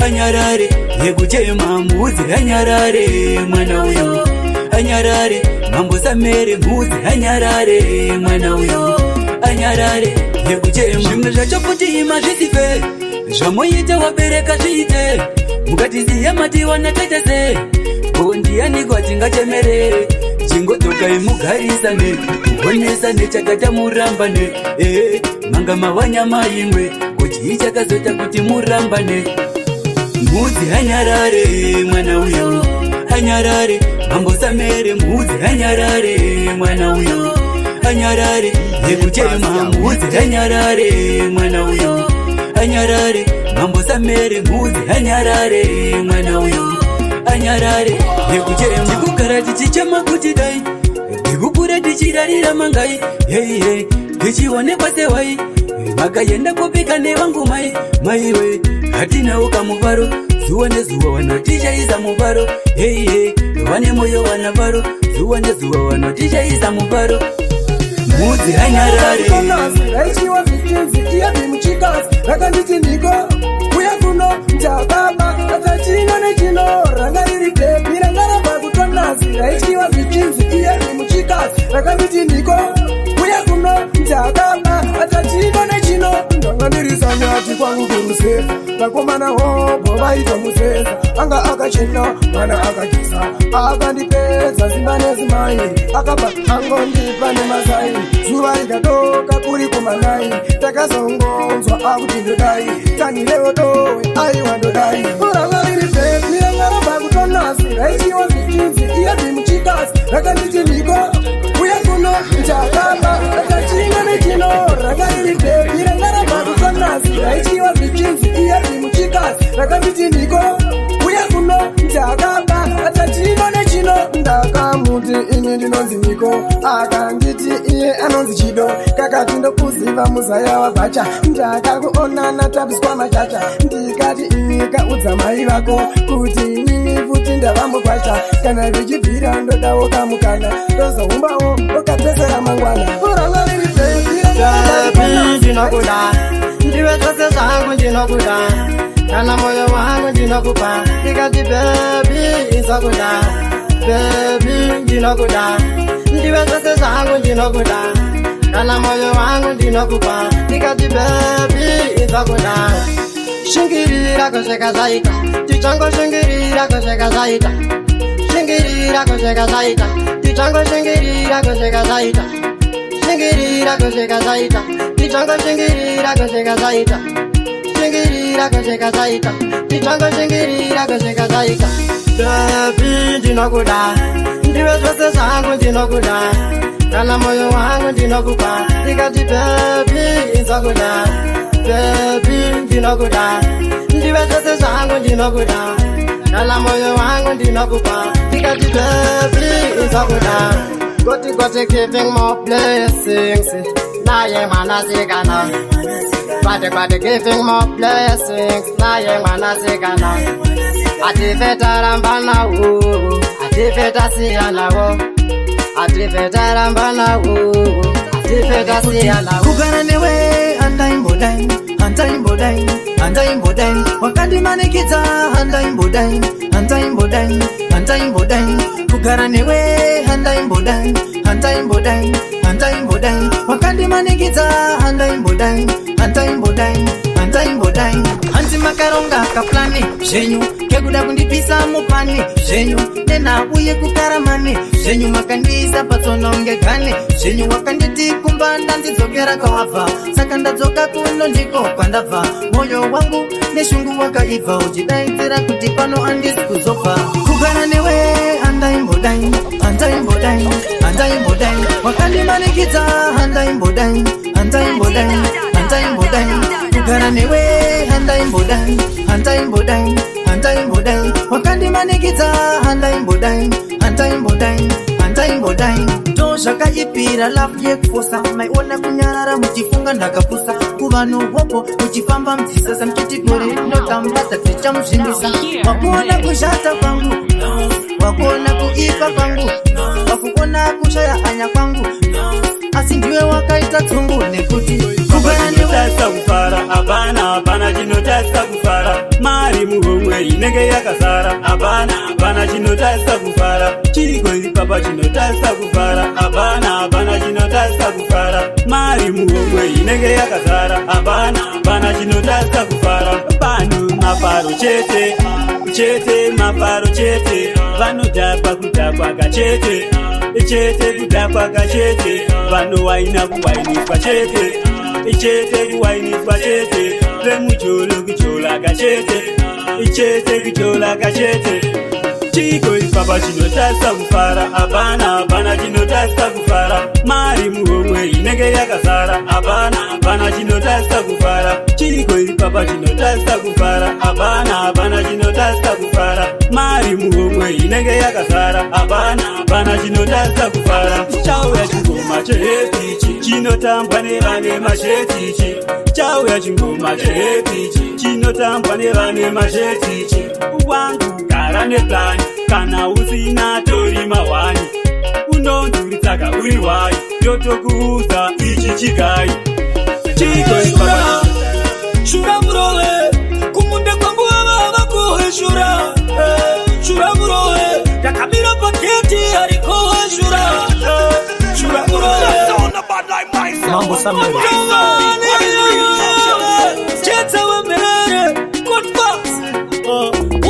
anyarare yekuchema. Muudze anyarare mwana uyo, anyarare. Mambo Samere, muudze anyarare mwana uyo, anyarare yekuchema. Zvimwe zvacho futi imazvisife zvamoita wabereka zviite mukatisiya matiwana taita ko ndianiko atingachemere? Chingodzokai mugarisane, muonesane chakatamurambane. Ee, manga mawanyama imwe, kuti chakazoita kuti murambane? Mudzi anyarare mwana uyo, anyarare. Mambo Samere, mudzi anyarare mwana uyo, anyarare yekuchema. Mudzi anyarare mwana uyo, anyarare. Mambo Samere, mudzi anyarare mwana uyo, anyarare yekuchema. Tikugara tichichema kuti dai tikukura tichirarira mangai yeiye, tichionekwa sewai vakaenda kupika nevangu mai maiwe. Hatinawo kamufaro, zuva nezuva vanotichaisa mufaro. Yeiye, vane moyo vanafaro, zuva nezuva vanotichaisa mufaro. Mudzi anyarare. Raichiwa zvichinzi iye bhimuchikazi, rakanditi ndiko uye kuno ndababa ata chino nechino. Ranga riri bhebhi ranga rabva kutonazi. Raichiwa zvichinzi iye bhimuchikazi, rakanditi ndiko uye kuno ndakaba ata chino nechino. Ndanga ndiri sanyati kwangu kurusesa, vakomana hobho vaitomusesa. Anga akachena mwana akageza, akandipedza simba nezimai, akabva angondipa nemazai. Zuva rikadoka kuri kumanai, takazongonzwa akuti ndodai tanilewo dowe, aiwa ndodai. Ranga riri bhebi ranga rabva kutonasi. Raichiwa zvichinzi iye bhimuchikazi, rakanditi ndiko uye kuno ndakaba ata chino nechino. Ranga riri bhebi ranga rabva kutonasi. Raichiwa zvichinzi iye bhimuchikazi, rakanditi ndiko uye kuno ndakaba ata chino nechino. Ndakamuti ini ndinonzi Niko, akanditi iye anonzi Chido. Kakati ndokuziva muzaya wabvacha, ndakakuonana tabiswa machacha. Ndikati inyika udza mai vako kuti inini futi ndava mugwasha. Kana zvichibvira ndodawo kamukana, ndozoumbawo ukatesera mangwana. Ranga riri bhebi. Baby, ndinokuda, ndiwe zvose zvangu, ndinokuda. Kana moyo wangu ndinokupa. Ndikati baby, izokuda. Baby, ndinokuda, ndiwe zvose zvangu, ndinokuda. Kana moyo wangu ndinokupa. Ndikati baby, izokuda. Shingirira kusvika zvaita, tichangoshingirira kusvika zvaita. Shingirira kusvika zvaita, tichangoshingirira kusvika zvaita. Shingirira kusvika zvaita, tichangoshingirira kusvika zvaita. Shingirira kusvika zvaita, tichangoshingirira kusvika zvaita. Baby, ndinokuda, ndiwe zvose zvangu, ndinokuda. Kana moyo wangu ndinokupa. Ndikati baby, izokuda. Baby, ndinokuda, ndiwe zvose zvangu, ndinokuda. Kana moyo wangu ndinokupa. Ndikati baby, izokuda. Goti goti giving more blessings naye mwanasikana. Kwate kwate giving more blessings naye mwanasikana. Ative tarambana wo, ative tasiyana wo, ative tarambana wo, ative tasiyana wo. Kugara newe handaimbodai, handaimbodai, handaimbodai. Wakandimanikidza, handaimbodai, handaimbodai, handaimbodai. Kugara newe handaimbodai, handaimbodai, handaimbodai. Wakandimanikidza, handaimbodai, handaimbodai. Handaimbodai. Hanzi makaronga kaplan zvenyu kekuda kundipisa mupani zvenyu, nenhau yekukaramani zvenyu, makandiisa patsononge gani zvenyu. Wakanditi kumba ndandidzokera kwawabva, saka ndadzoka kuno, ndiko kwandabva. Mwoyo wangu neshungu wakaibva, uchidaidzira kuti pano handisi kuzobva. Kugara newe handaimbodai, handaimbodai, handaimbodai. Wakandimanikidza, handaimbodai, handaimbodai, handaimbodai. Kugara newe handaimbodai, handaimbodai, handaimbodai. Wakandimanikidza, handaimbodai, handaimbodai, handaimbodai. Ndo zvakaipira love yekufosa. Maiona kunyarara muchifunga ndakapusa. Kuvanhu hopo muchifamba mudzisasa, muchiti gore rinotamba tatichamuzvimbisa. Wakuona kushata kwangu, wakuona kuipa kwangu, wakuona kushaya hanya kwangu, asi ndiwe wakaita dzungu nekuti kugara newe Chinotasa kufara hapana, hapana chinotasa kufara. Mari muhomwe inenge yakazara, hapana, hapana chinotasa kufara. Chiko ipapa chinotasa kufara, hapana, hapana chinotasa kufara. Mari muhomwe inenge yakazara, hapana, hapana chinotasa kufara. Pano mafaro chete chete, mafaro chete. Vanodhakwa kudhakwa kachete chete, kudhakwa kachete. Vanowaina kuwainiswa chete chete, kuwainiswa chete. Vemujolo kujola kachete chete, kujola kachete. Chiko ipapa chinotasa kufara, hapana, hapana chinotasa kufara. Mari muhomwe inenge yakazara, hapana, hapana chinotasa kufara. Chiko ipapa chinotasa kufara, hapana, hapana chinotasa kufara. Mari muhomwe inenge yakazara, hapana, hapana chinotasa kufara. Chauya chingoma chehepichi, chinotambwa nevane mashetichi. Chauya chingoma chehepichi, chinotambwa nevane mashetichi. Wangu gara neplan, kana usina tori mawani. Unonzuritsaka uri wai, yotokuudza ichi chigai chiko ipapa. Shura murove kumunda kwangu, ava vakohe shura. Shura murove, ndakamira pageti arikohe shura. Shura murove. Mambo Samere. Chetsa wemere kotpas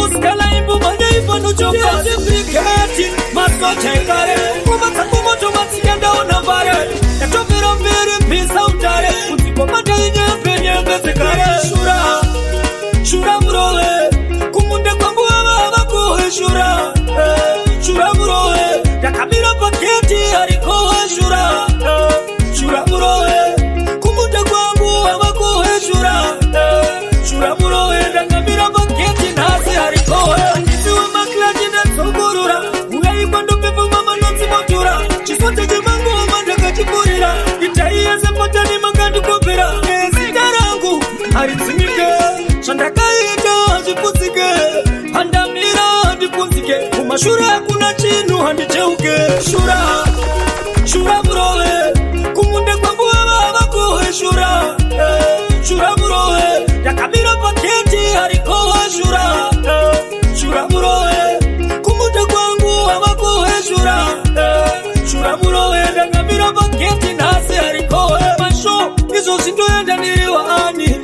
usikala imbumanya ipanuchokabriketi masocha ekare kumatsakumoto matsiyandaona mbare yatobvira mbiri pisa utare kudzipomata inyembe nyembe dzekare. Shura, shura murove kumunda kwangu, ava vakohe shura. Shura murove, ndakamira pageti arikohe shura. Shura murove kumunda kwangu, avakohe shura. Shura murove, ndakamira pageti nhasi arikohe. Handisi wemaklachi, ndatsokorora uyai kwandopepa mamanonzi motura chisote chemangoma ndakachipurira itai yese potani makandikopera. Nezita rangu haridzimike, zvandakaita hazviputsike, pandamira handipunzike, kumashure hakuna chinhu, handicheuke. Shura, shura murove kumunda kwangu, ava vakohe shura. Shura murove, ndakamira pageti arikohe shura. Shura murove kumunda kwangu, avakohe shura. Shura murove, ndakamira pageti nhasi arikohe. Masho izvozvi ndoenda ndiri waani,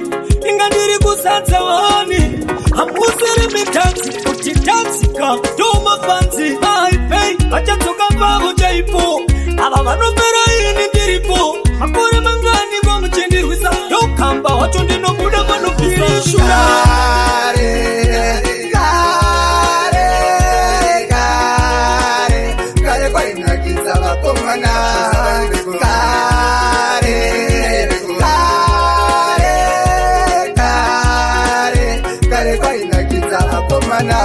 inga ndiri kusadza wani. Hamusiri mitanzi kuti tanzika ndomafanzi aipei vachadzoka pavo chaipo. Ava vanopera ini ndiripo. Makore mangani kwamuchindirwisa, ndokamba wacho ndinobuda panopira. Shura. Kare kare kare kwainakidza vakomana. Kare kare kare kare kwainakidza vakomana.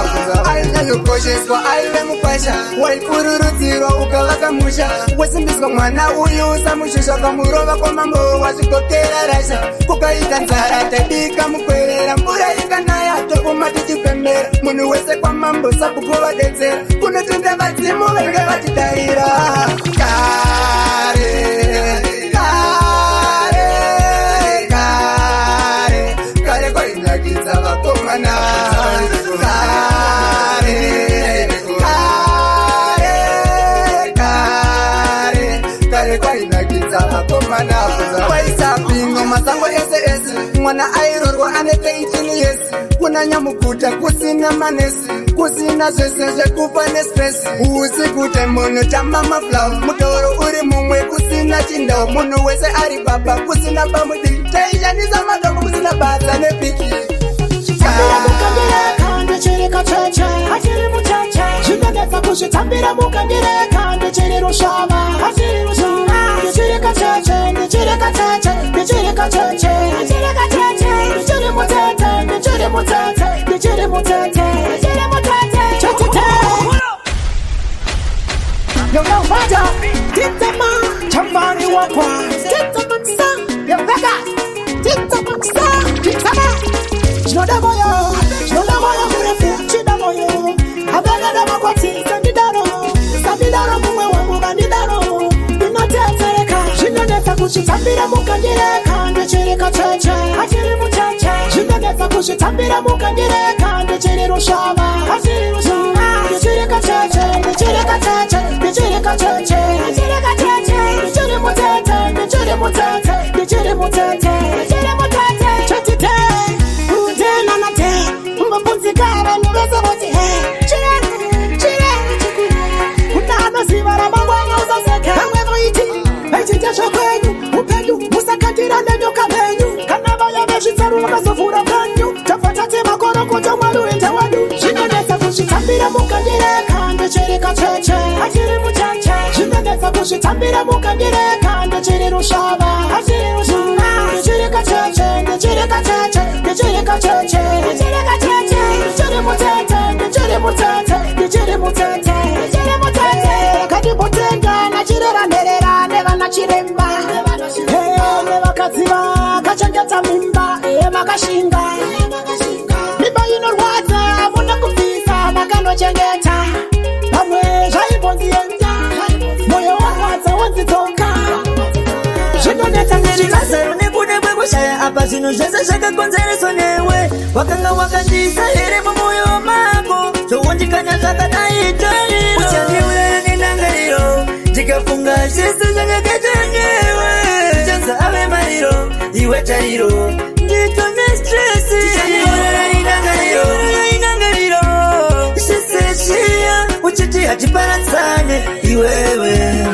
Ainyanyokosheswa aive mukwasha, waipururudzirwa ukavaka musha, wesimbiswa mwana uyu usamushusha. Kamurova kwamambo wasvikokera rasha. Kukaita nzara taibika mukwerera, mvura ikanaya topoma tichipembera. Munhu wese kwamambo sabhuku vadetsera, kunotenda vadzimu vanenge vachidayira. Kare kare kare kare kwainakidza vakomana. Kare kare kare kare kwainakidza. Vakomana waisapi masango ese ese. Mwana airorwa ane 18 years, kuna nyamukuta, kusina manesi, kusina zvese zvekufa nestress. Usiku temunhu tamba maflow, mutauro uri mumwe, kusina chindau, munhu wese ari baba, kusina pamudiki, taishandisa madombo, kusina basa nepiki. Tambira mukandireka ndichiri kacheche, achiri mucheche. Zvinonetsa kuzvitambira mukandireka ndichiri rushava, achiri rushava. Ndichiri kacheche, ndichiri kacheche, ndichiri kacheche, achiri kacheche. Ndichiri mutete, ndichiri mutete, ndichiri mutete, ndichiri mutete. Chetete. Yo yo vada, titama, chambani wakwa, titama sa, yo vega, titama sa, titama. Chinoda moyo, chinoda moyo murefu, chida moyo. Abegada makwati, sandidaro, sandidaro mumwe wangu vandidaro. Ndinotetereka, zvinonetsa kuzvitambira mukandireka, ndichiri kacheche, achiri mucheche. Zvinonetsa kuzvitambira mukandireka, ndichiri rushava, achiri rushava. Ndichiri kacheche, ndichiri kacheche, ndichiri kacheche, achiri kacheche. Ndichiri mutete, ndichiri mutete, ndichiri mutete, ndichiri mutete. Chetite. Utenanate, ungopunzika vanhu vese voti he chirere chirere chikuru kuna anoziva ramangwana usaseke vamwe voiti vechiita zvekwenyu upenyu musakandira nenyoka mhenyu kana vaya vezvitsaru vakazovhura penyu tabva tati makorokoto Mwari uite wedu. Zvinonetsa kuzvitambira mukandireka ndichiri kacheche, achiri mucheche. Zvinonetsa kuzvitambira mukandireka ndichiri rushava, achiri rushava. Ndichiri kacheche, ndichiri kacheche, ndichiri kacheche, ndichiri kacheche. Ndichiri mutete, ndichiri mutete, ndichiri mutete, ndichiri mutete. Kandimbotenga nachirera nherera nevana chiremba. Eh, nevakadzi vakachengeta mimba, eh, makashinga mimba inorwadza hamuna kubvisa makanochengeta pamwe zvaimbonzi enda moyo warwadza wonzi dzoka. Zvinonetsa Ndiri nekuda kwekushaya apa zvinhu zvese zvakakonzereswa newe. Wakanga wakandisa here mumwoyo mako zvowondikanya zvakadai tariro? Uchandiuraya nendangariro ndikafunga zvese zvandakaita newe. Chanza ave mariro iwe tariro nditone stress. Uchandiuraya nendangariro, nendangariro zvese zviya uchiti hatiparadzane iwewe.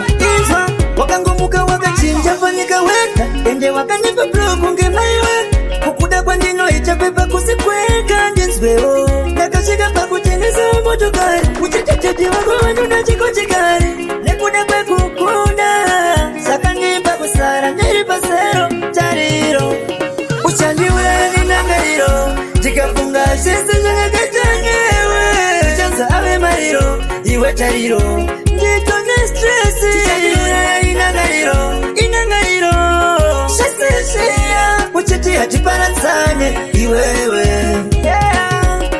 Inzwa wakangomuka wakachinja fanika wega ende wakandipa block ngemaiwe kukuda kwandinoita kwepa kusikweka ndinzwewo. Ndakasvika pakutengesa motokari uchiti wako vanoda chikochikari nekuda kwekukunda saka ndipa kusara ndiri pasero tariro. Uchandiuraya nendangariro ndikafunga zvese zvandakaita newe. Chanza ave mariro iwe tariro nditone stress. Uchandiuraya indangariro, indangariro zvese zviya uchiti hatiparadzane iwewe. Yeah.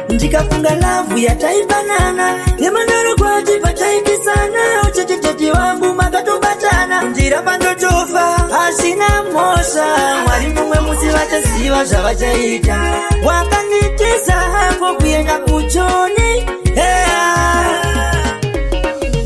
Ndikafunga love yataipanana yemandoro kwati pataikisana uchiti tete wangu makatobatana ndiramba ndotofa asina mhosva. Mwari mumwe musi vachaziva zvavachaita. Wakanditiza hako kuenda kuchoni. Yeah.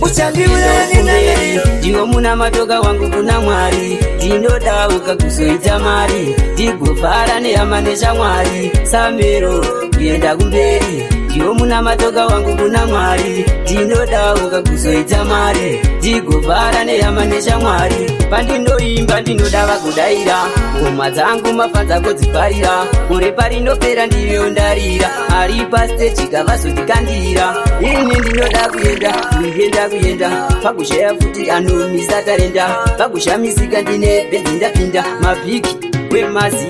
Uchandiuraya nendangariro. Ndiwo muna matoka wangu kuna Mwari, ndinodauka kuzoita mari, ndigofara nehama neshamwari, samero kuenda kumberi. Ndiwo muna matoka wangu kuna Mwari, ndinodauka kuzoita mari, ndigofara nehama neshamwari. Pandinoimba ndinoda vakudaira, ngoma dzangu mafanza kudzifarira, gore parinopera ndiyo ndarira, ari pasteji kavazondikandira. Ini ndinoda kuenda kuenda kuenda pakushaya futi anomisa tarenda, pakushamisika ndine bhenzi ndapinda mabhiki wemazi.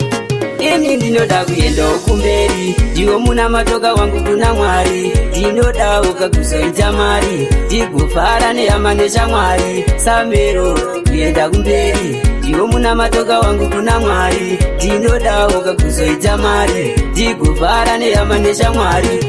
Ini ndinoda kuendawo kumberi, ndiwo muna matoka wangu kuna Mwari, ndinodauka kuzoita mari, ndigofara nehama neshamwari, samero kuenda kumberi. Ndiwo muna matoka wangu kuna Mwari, ndinodauka kuzoita mari, ndigofara nehama neshamwari.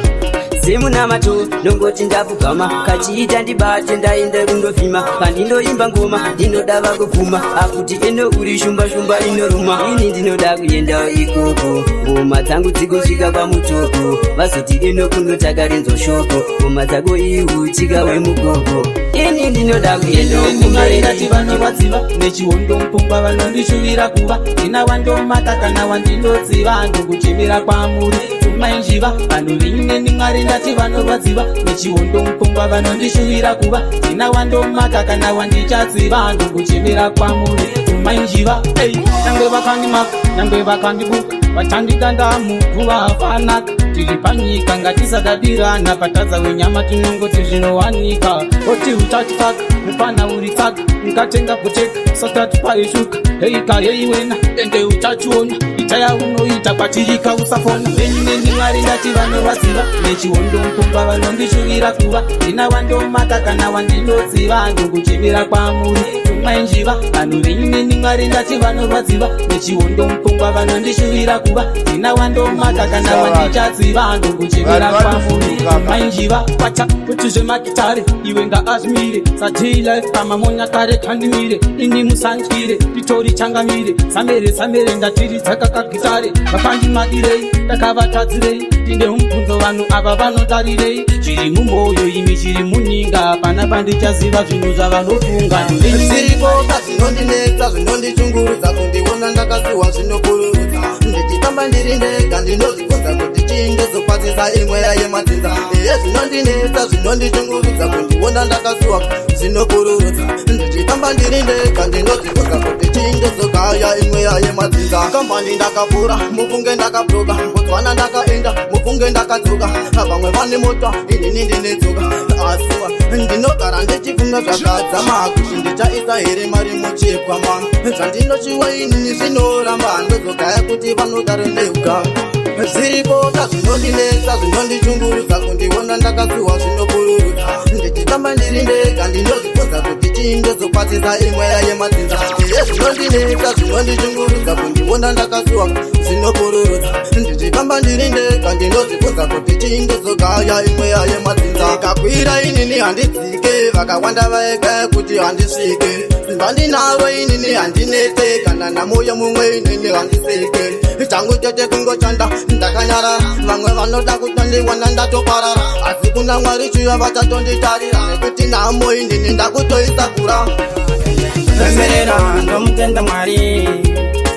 Semunamato nongoti ndapfugama kachiita ndibate ndaenda kundovhima pandinoimba ngoma ndinoda vakubvuma akuti eno uri shumba shumba inoruma. Ini ndinoda kuendawo ikoko ngoma dzangu dzigosvika pamutoko vazoti eno kuno takarinzwa shoko ngoma dzako iuchika wemugogo. Ini ndinoda ndoda kuenda Mwari ndati vanorwadziva nechiondo mupfungwa vanondishuvira kuva ndina wandomaka kana wandinodziva ndokuchemera kwamuri tumainjiva vanhu venyu neni Mwari ndati vanorwadziva nechiondo mupfungwa vanondishuvira kuva ndina wandomaka kana wandichadziva ndokuchemera kwamuri tumainjiva. Ei, nyangwe vakandimaka, nyangwe vakandibuka, vachandikanda muguva fanaka. Tiri panyika, ngatisadadirana. Patadza wenyama tinongoti zvinowanika. Oti uchatifaka mupana uri tsaka, nkatenga buteka satati paishuka. Heika heiwena, ende uchachiona itaya unoita kwatirika usafona. Venyu neni Mwari ndati vanorwadziva nechiondo mupfungwa vanondishuvira kuva ndina wandomaka kana wandinodziva ndokuchemera kwamuri tumainjiva. Vanhu venyu neni Mwari ndati vanorwadziva nechiondo mupfungwa vanondishuvira kuva ndina wandomaka kana wandichadziva ndokuchemera kwamuri tumainjiva. Kwacha kuti zvemakitare iwe ngaazvimire satila pamamonya kare kandimire ini musandyire titori changamire samere samere ndatiridza kakagitare. Vakandimadirei, ndakavatadzirei? Ndine mubvunzo, vanhu ava vanodarirei? Zviri mumwoyo imi chiri muninga pana pandichaziva zvinhu zvavanofunga. Zvirikoka zvinondinetsa, zvinondishungurudza, kundiona ndakasiwa zvinopururudza. Ndichifamba ndiri ndega ndinozvibvunza kuti chii ndozokwazisa imweya yemadzinza. Iye, zvinondinetsa, zvinondishungurudza, kundiona ndakasiwa zvinopururudza. Ndichifamba ndiri ndega ndinozvibvunza kuti chii ndozogaya imweya yemadzinza. Kambani ndakavhura, mufunge ndakabroka. Botswana ndakaenda, mufunge ndakadzoka. Vamwe vane mota, inini ndine tsoka. Asiwa ndinogara ndichifunga zvakadzama kuti ndichaisa here mari muchikwama. Zvandinochiwa inini zvinoramba, ndozogaya kuti vanodaro neuka. Zviripoka zvinondinetsa, zvinondishungurudza, kundiona ndakasuwa zvinopururudza. Ndichifamba ndiri ndega ndinozvibvunza kuti chii ndozokwazisa imweya yemadzinza. Iye, zvinondinetsa, zvinondishungurudza, kundiona ndakasuwa zvinopururudza. Ndichifamba ndiri ndega ndinozvibvunza kuti chii ndozogaya imweya yemadzinza. Ikakwira inini handidzike, vakawanda vaega kuti handisvike. Simba ndinaro inini, handinete kana namoyo mumwe inini handiseke. Changu chete kungochanda ndakanyarara. Vamwe vanoda kutondiwana ndatoparara, asi kuna Mwari chiya vachatonditarira nekuti nhamo inini ndakutoisakura. Pemberera, ndomutenda Mwari.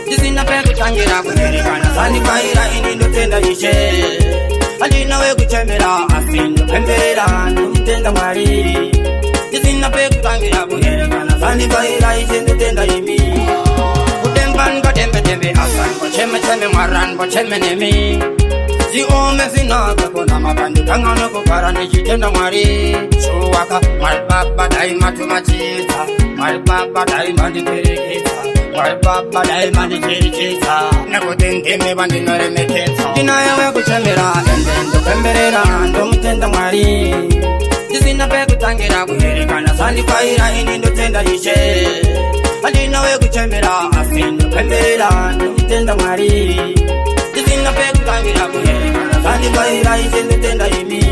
Ndisina pekutangira kuerekana zvandifaira, ini ndotenda Ishe. Handina wekuchemera, asi ndopemberera, ndomutenda Mwari. Ndisina pekutangira kuerekana zvandifaira, Ishe, ndotenda imi. Kudemba ndodembe-dembe, asangocheme cheme, mwarangocheme nemi. Ziome zinaka kona mabandikanga nokugara ndichitenda Mwari. Shuwaka Mwari Baba dai matumachidza, Mwari Baba dai mandiperekedza, Mwari Baba dai mandicherechedza, nekuti ndimi vandinoremekedza. Ndinaye wekuchemera, ende ndopemberera, ndomutenda Mwari. Ndisina pekutangira kuerekana zvandifaira, ini ndotenda Ishe. Handina wekuchemera, asi ndopemberera, ndomutenda Mwari. Ndisina pekutangira kuerekana zvandifaira, Ishe, ndotenda imi.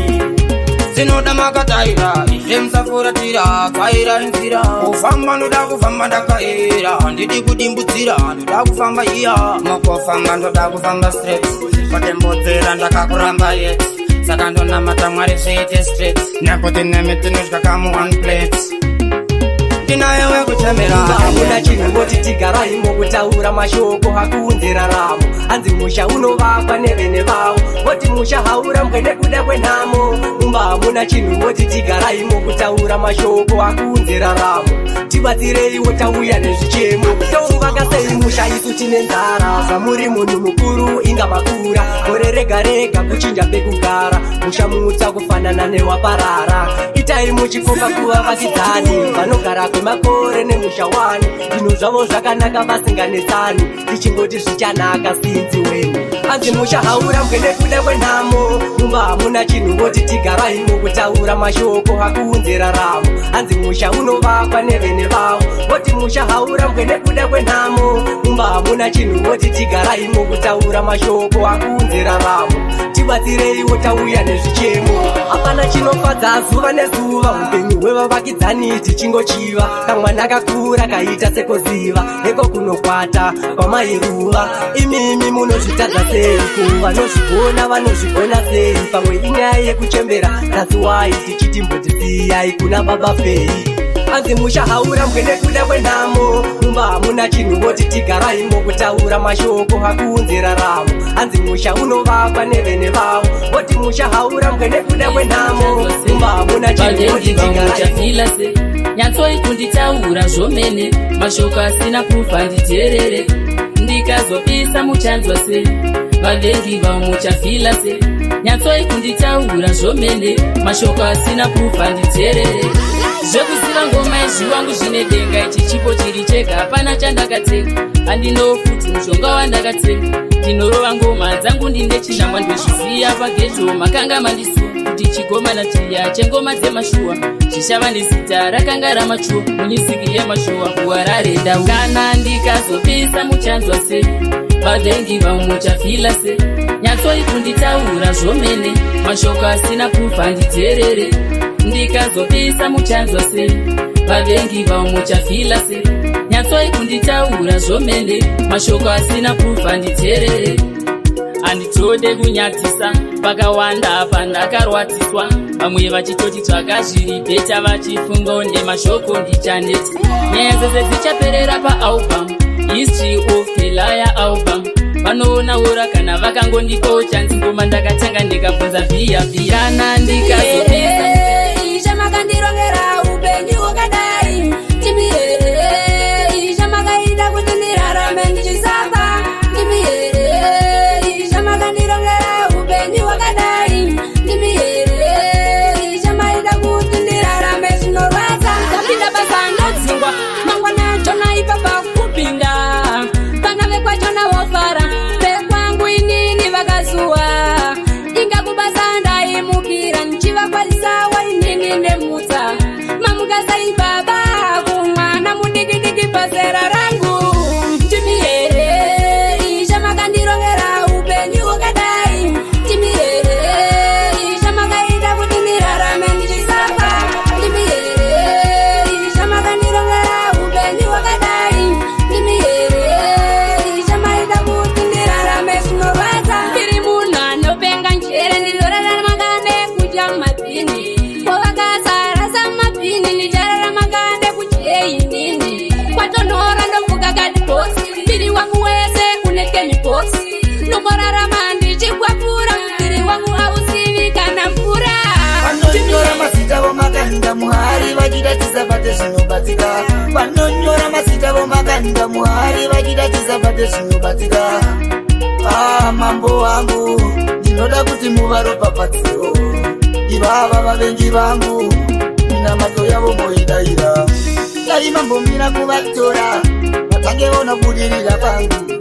Zinoda makataira, Ishe, musafuratira tsaira nzira. Kufamba ndoda kufamba ndakaera, handidi kudimbudzira, ndoda kufamba iya. Mukufamba ndoda kufamba straight, kwatembodzera ndakakuramba yet. Saka ndonamata Mwari zviite straight, nekuti nemi tinodya kamu one plate. Ndinaye wekuchemera. Hamuna chinhu voti tigaraimo, kutaura mashoko hakuunze raramo. Hanzi musha unovakwa nevene vavo, voti musha haurambwe nekuda kwenhamo. Mumba hamuna chinhu voti tigaraimo, kutaura mashoko hakuunze raramo. Tibatsireiwo, tauya nezvichemo. Touvaka sei musha isu tine nzara? Zvamuri munhu mukuru, inga makura, gore rega rega kuchinja pekugara, musha mutsa kufanana newaparara. Itai muchikomba kuva vakidzani vanogara kwemakore nemusha wani, zvinhu zvavo zvakanaka vasinganetsani, tichingoti zvichanaka sinzi weni. Hanzi musha haurambwe nekuda kwenhamo. Mumba hamuna chinhu voti tigaraimo, kutaura mashoko hakuunze raramo. Hanzi musha unovakwa nevene vavo, voti musha haurambwe nekuda kwenhamo. Mumba hamuna chinhu voti tigaraimo, kutaura mashoko hakuunze raramo. Tibatsireiwo, tauya nezvichemo. Hapana chinofadza zuva nezuva upenyu hwevavakidzani tichingochiva. Kamwana kakura kaita sekoziva eko kunokwata kwamairuva. Imimi munozvitadza seiko? Vanozvigona vanozvigona sei? Pamwe inyaya yekuchembera, that's why tichiti mbotisiyai kuna Baba Fei. Hanzi musha haurambwe nekuda kwenhamo, mumba hamuna chinhu voti tigaraimo. Kutaura mashoko hakuunze raramo. Hanzi musha unovakwa nevene vavo, voti musha haurambwe nekuda kwenhamo, mumba hamuna chinhu voti tigaraimo. Muchafila se nyatsoi kunditaura zvomene, mashoko asina proof handiteerere. Ndikazopisa muchanzwa se vavengi vamuchafila se nyatsoi kunditaura zvomene, mashoko asina proof handiteerere. Zvekuziva ngoma izvi wangu zvine denga, ichi chipo chiri chega, hapana chandakatsenga. Handinowo futi mushonga wandakatsenga, ndinorova ngoma dzangu ndine chinangwa, ndozviziya. Pageto makanga mandisuwa kuti chigomana chiya chengoma dzemashuwa zvishava nezita rakanga ramachuwa munyisiki yemashuwa kuHarare ndau. Kana ndikazopisa muchanzwa se vavengi vamuchafila se nyatsoi kunditaura zvomene, mashoko asina proof handiteerere. Ndikazopisa muchanzwa se vavengi vamuchafila se nyatsoi kunditaura zvomene, mashoko asina proof handiteerere. Handitode kunyadzisa, pakawanda pandakarwadziswa, vamwe vachitoti tsvaka zviri better, vachifunga nemashoko ndichaneta. Nyaya dzese dzichaperera paalbum, History of Kelaya album. Vanoona ura kana vakangondipawo chanzi ngoma ndakatanga ndikabvunza vhiya vhiya. Kana ndikazopisa Ishe makandirongera upenyu hwakadai, ndimi here? Ishe makaita kuti ndirarame ndichisafa, ndimi here? Ishe makandirongera upenyu hwakadai, ndimi here? Ishe maita kuti ndirarame zvinorwadza. Ndapinda basa ndodzingwa, mangwana jona ipapa kupinda. Vana vekwachona vofara, vekwangu inini vakazuwa. Inga kubasa ndaimukira ndichivakwazisa inini nemutsa. Mamukasai baba kumwana mudiki-diki pazera rangu? Ndimi here Ishe makandirongera upenyu hwakadai? Ndimi here Ishe makaita kuti ndirarame ndichisafa? Ndimi here Ishe makandirongera upenyu hwakadai? Ndimi here Ishe maita kuti ndirarame zvinorwadza? Ndiri munhu anopenga njere, ndinorarama kane kudya mapini, kwavakasarasa mapini ndichararama kane kudyei inini? Kwatonhora ndofuka kadhiboksi, muviri wangu wese une chemicals, ndomborarama ndichikwapura, muviri wangu hauzivi kana mvura. Vanonyora mazita vomakanda muhari vachida tisabate zvinobatika. Vanonyora mazita vomakanda muhari vachida tisabate zvinobatika. Ah, mambo wangu, ndinoda kuti muvaropafadziro ivava vavengi vangu, minamato yavo moidaira. Dai mambomira kuvatora vatange vonobudirira kwangu,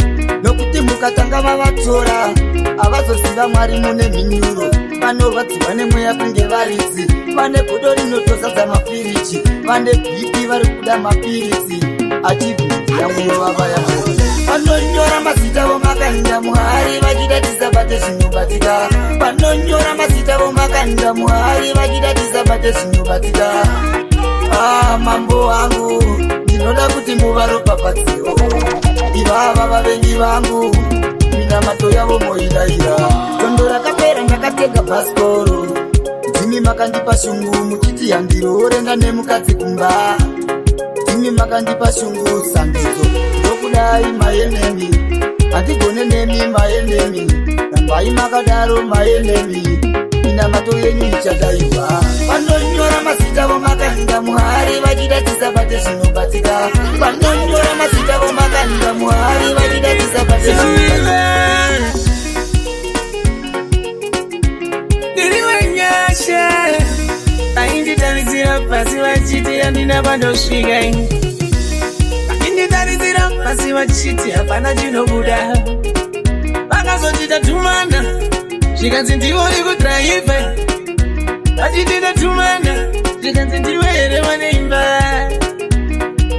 nokuti mukatanga vavatora havazoziva Mwari mune mhinyuro. Vanorwadziwa nemweya kunge varidzi vane godo rinotozadza mafiriji, vane BP vari kuda mapiritsi, achievement yangu yovavaya. Vanonyora mazita vomakanda muhari vachida tisabate zvinobatika. Vanonyora mazita vomakanda muhari vachida tisabate zvinobatika. Ah, mambo wangu, ndinoda kuti muvaropafadziro ivava vavengi vangu, minamato yavo moidaira. Gondo rakapera ndakatega bhasikoro, ndimi makandipa shungu muchiti handiroorenda nemukadzi kumba. Ndimi makandipa shungu sandidzo, ndokudai maenemy, handigone nemi maenemy, rambai makadaro maenemy, minamato yenyu ichadaiwa. Vanonyora mazita vomakanda muhari vachida tisabate zvinobatika. Vanonyora mazita vomakanda muhari vachida tisabate zvinobatika. Ndiri wenyasha, ainditaridzira pasi vachiti handina pandosvika ini, vakinditaridzira pasi vachiti hapana chinobuda. Vakazotita tumana, zvikanzi ndivo ri kudhiraivha, vachitita tumana, zvikanzi ndiwe here vaneimba?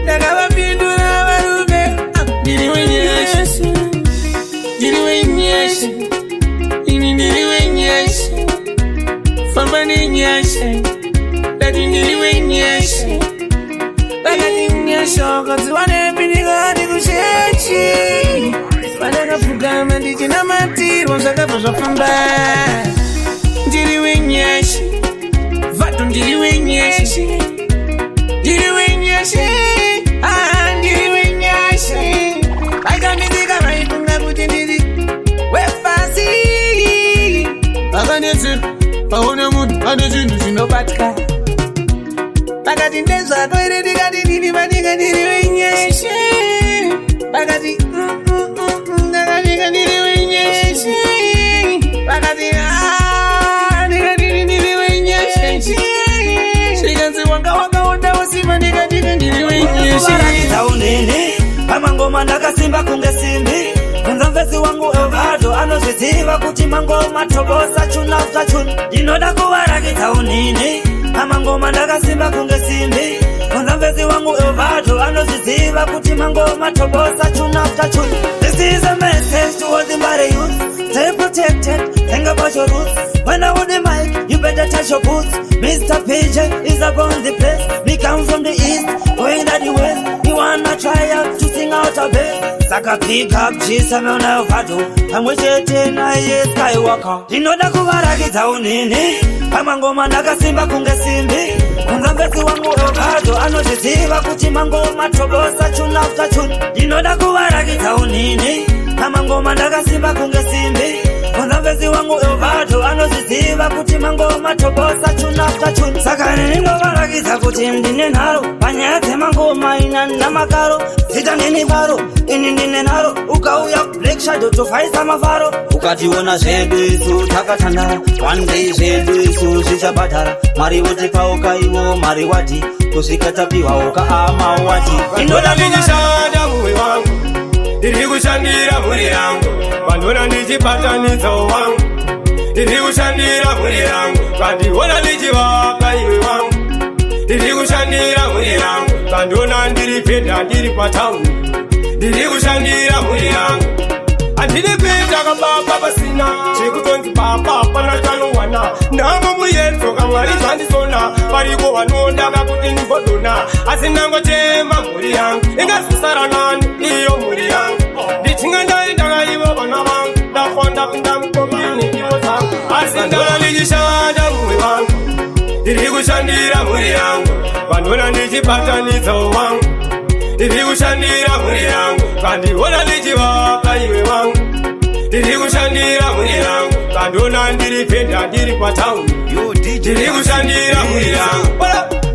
Ndakavapindura, varume, ah, ndiri wenyasha, ndiri wenyasha ini, ndiri wenyasha, famba nenyasha. Ndati ndiri wenyasha. Vakati nyasha wakadziwanepi? Ndikati kuchechi pandakapfugama ndichinamatirwa, zvakabva zvafamba. Ndiri wenyasha vato, ndiri wenyasha, ndiri. Paone munhu ane zvinhu zvinobatika. Vakati ndezvako here, ndikati ndini maninga ndiri wenyeshe. Vakati ndakanika ndiri wenyeshe. Vakati "Ah, ndikati ndiri wenyeshe." Zvikanzi wanga wakaonda usima, ndikati ndiri wenyeshe. Kuvarakidza unini pamangoma ndakasimba kunge simbi. Kunza mvesi wangu Evado anozviziva kuti mangoma tobosa chuna zvachuna. Ndinoda kuvarakidza unini pamangoma ndakasimba kunge simbi. Kunza mvesi wangu Evado anozviziva kuti mangoma tobosa chuna zvachuna. This is a message to all the Mbare youth. Stay protected, think about your roots. When I hold the mic, you better touch your boots. Mr. PJ is upon the place. We come from the east, going to the west. We wanna try out to sing out our best. Saka pick up Chisamel Vado pamwe chete naye Skywalker. Ndinoda kuvarakidza unini pamangoma ndakasimba kunge simbi. Kunza mvesi wangu Evado anozviziva kuti mangoma tobosa chuna zvachuna. Ndinoda kuvarakidza unini pamangoma ndakasimba kunge simbi. Kunza mvesi wangu Evado anozviziva kuti mangoma tobosa chuna zvachuna. Saka ndinovarakidza kuti ndine nharo panyaya dzemangoma ina namakaro. Zita ndini baro, ini ndine nharo. Ukauya Black Shadow tofaisa mafaro. Ukationa zvedu isu takatandara, one day zvedu isu zvichabhadhara. Mwari wotipauka iwo mari wati kusvika tapiwa amawati. Ndinoda ndichishanda mumwe wangu, ndiri kushandira mhuri yangu. Vandiona ndichibatanidza wangu, ndiri kushandira mhuri yangu. Vandiona ndichivaka iwe wangu, ndiri kushandira mhuri yangu. Vandiona ndiri vendor, ndiri patauni, ndiri kushandira mhuri yangu. Handidi kuita kababa pasina chekutonzi baba hapana chanowana. Ndamo muyedzo kamwari zvandisona, variko vanondaka kuti ndimbodona, asi ndangochema mhuri yangu ingazosara nani iyo mhuri yangu. Ndichinge ndaendaka ivo vana vangu, ndafa ndapinda mukomini ivo zangu, asi ndona ndichishanda mumwe wangu, ndiri kushandira mhuri yangu. Vandiona ndichibatanidza wangu, ndiri kushandira mhuri yangu. Vandiona ndichivaka iwe wangu, ndiri kushandira mhuri yangu. Vandiona ndiri vendor, ndiri patauni, ndiri kushandira mhuri yangu.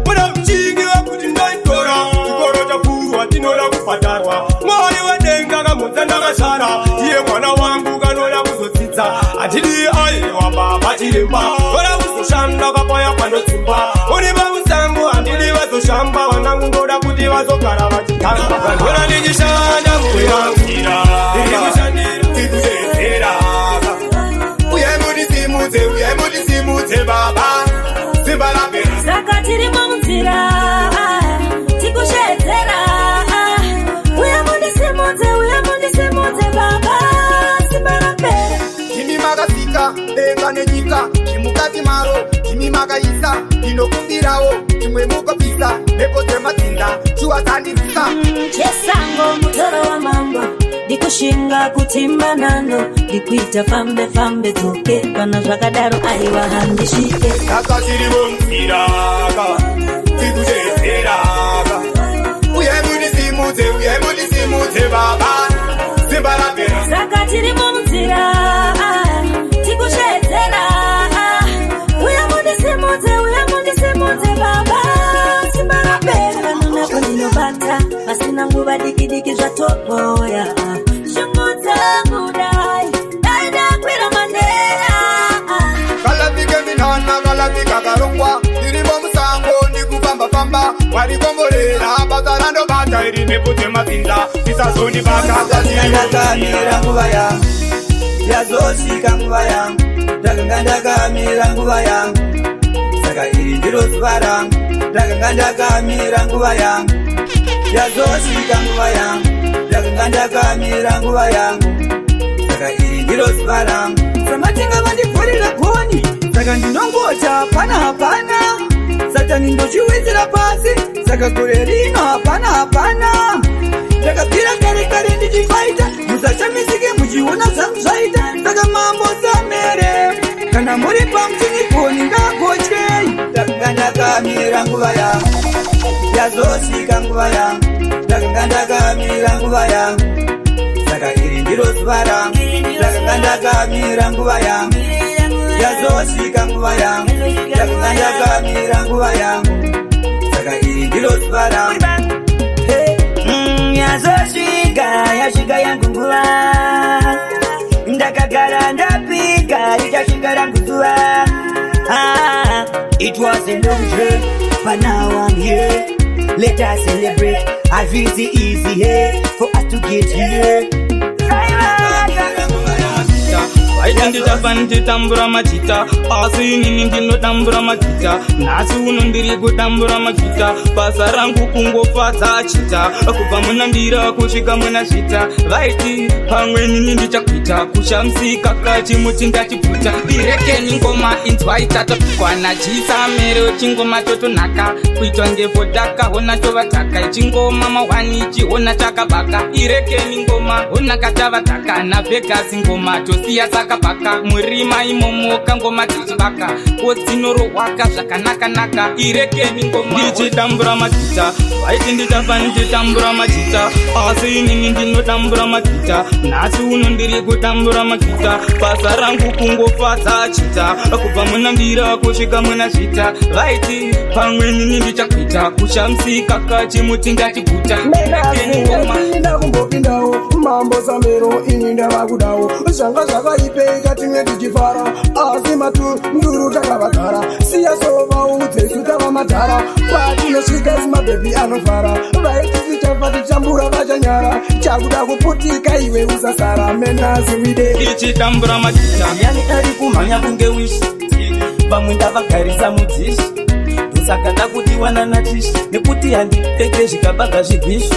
Buda muchingi wekuti ndaitora chikoro chapurwa, tinoda kubhadharwa. Mwari wedenga kamudza ndakashara iye mwana wangu kanoda kuzodzidza. Handidi aiwa baba chiremba, toda kuzoshanda kapaya panotsimba uri pamusango. Handidi vazoshamba vanangu, ndoda kuti vazogara vachitamba. Vandiona ndichishanda mhuri yangu, ndiri kushandira tikudetsera. Uyai mutisimudze, uyai mutisimudze baba, simba rapera. Saka tirimo munzira tikushedzera, uya mundisimudze, uya mundisimudze baba, simba rapera. Ndimi makasika denga nenyika, zvimukati maro ndimi makaisa. Ndinokumbirawo chimwe mugobvisa mhepo dzemadzinza shuwa dzandirwisa. Chesango mutoro wamambo, ndikushinga kutimba nano, ndikuita fambe fambe dzoke. Kana zvakadaro aiwa handisvike. Saka tirimo munziraka tikudetseraka. Uyai mutisimudze, uyai mutisimudze baba, simba rapera. Saka tirimo munzira tikushedzera, uya mundisimudze, uya mundisimudze baba, simba rapera. Kanonako ndinobata pasina nguva diki diki zvatoboya. Shungu dzangu dai dai ndakwira mandera. Kalafike minana, kalafika karongwa. Ndirimo musango ndikufamba-famba, warikomborera basa randobata iri. Mhepo dzemadzinza dzisazondibaka. Ndakamira nguva yangu, yazosvika nguva yangu. Ndakanga ndakamira nguva yangu, saka iri ndiro zuva rangu. Ndakanga ndakamira nguva yangu, yazosvika nguva yangu. Ndakanga ndakamira nguva yangu, saka iri ndiro zuva rangu. Samatenga vandivhurira goni, saka ndinongoti hapana hapana. Satani ndochiwedzera pasi, saka gore rino hapana hapana. Ndakabvira kare kare ndichifaita, musachamisike muchiona zvangu zvaita. Saka mambo Samere, kana muri pamuchinigoni ngagotyei. Ndakanga ndakamira nguva yangu, yazosvika nguva yangu. Ndakanga ndakamira nguva yangu, saka iri ndiro zuva rangu. Ndakanga ndakamira nguva yangu, Yazosvika nguva yangu, ndakanga ndakamira nguva yangu, saka iri ndiro zuva rangu. Yazosvika, yasvika yangu nguva, ndakagara ndapika, richasvika rangu zuva. Ah, it was a long journey, but now I'm here. Let us celebrate. Hazvisi easy here for us to get here. Vaiti ndichafa ndichitambura majita, asi inini ndinotambura magita. Nhasi uno ndiri kutambura magita, basa rangu kungofadza chita, kubva muna Ndira kusvika muna Zvita. Vaiti pamwe inini ndichakuita kushamsika kachimuti ndachibvuta. Irekeni ngoma inzwai, tatopikwana chisamero, chingoma chotonaka kuitwa ngefodhaka. Hona tovataka ichingoma mawani, chiona chakabaka. Irekeni ngoma, hona katavataka naVhegasi, ngoma tosiya sakabaka murima imomo, kangoma tichibaka kodzinorohwaka zvakanaka-naka. Irekeni ngoma ndichitambura magita. Vaiti ndichafa ndichitambura magita, asi inini ndinotambura magita. Nhasi uno ndiri kutambura magita, basa rangu kungofadza chita, kubva muna Ndira kusvika muna Zvita. Vaiti pamwe inini ndichakuita kushamsika kachimuti ndachiguta. Irekeni ngoma. Ndina kumbopindawo mambo Samero, ini ndava kudawo. Zvanga zvakaipeka timwe tichifara, asi matunduru takavagara. Siya sovaudze, isu tava madhara. Patinosvika simabhebhi anofara. Vaiti tichafa tichambura, vachanyara. Chakuda kuputika, iwe usasara. Menasi wide. Ndichitambura magita. Yani ari kumhanya kunge wishi, vamwe ndavagarisa mudhishi, ndosaka ndakuti wanana tishi, nekuti handipfeke zvikabanga zvigwishu.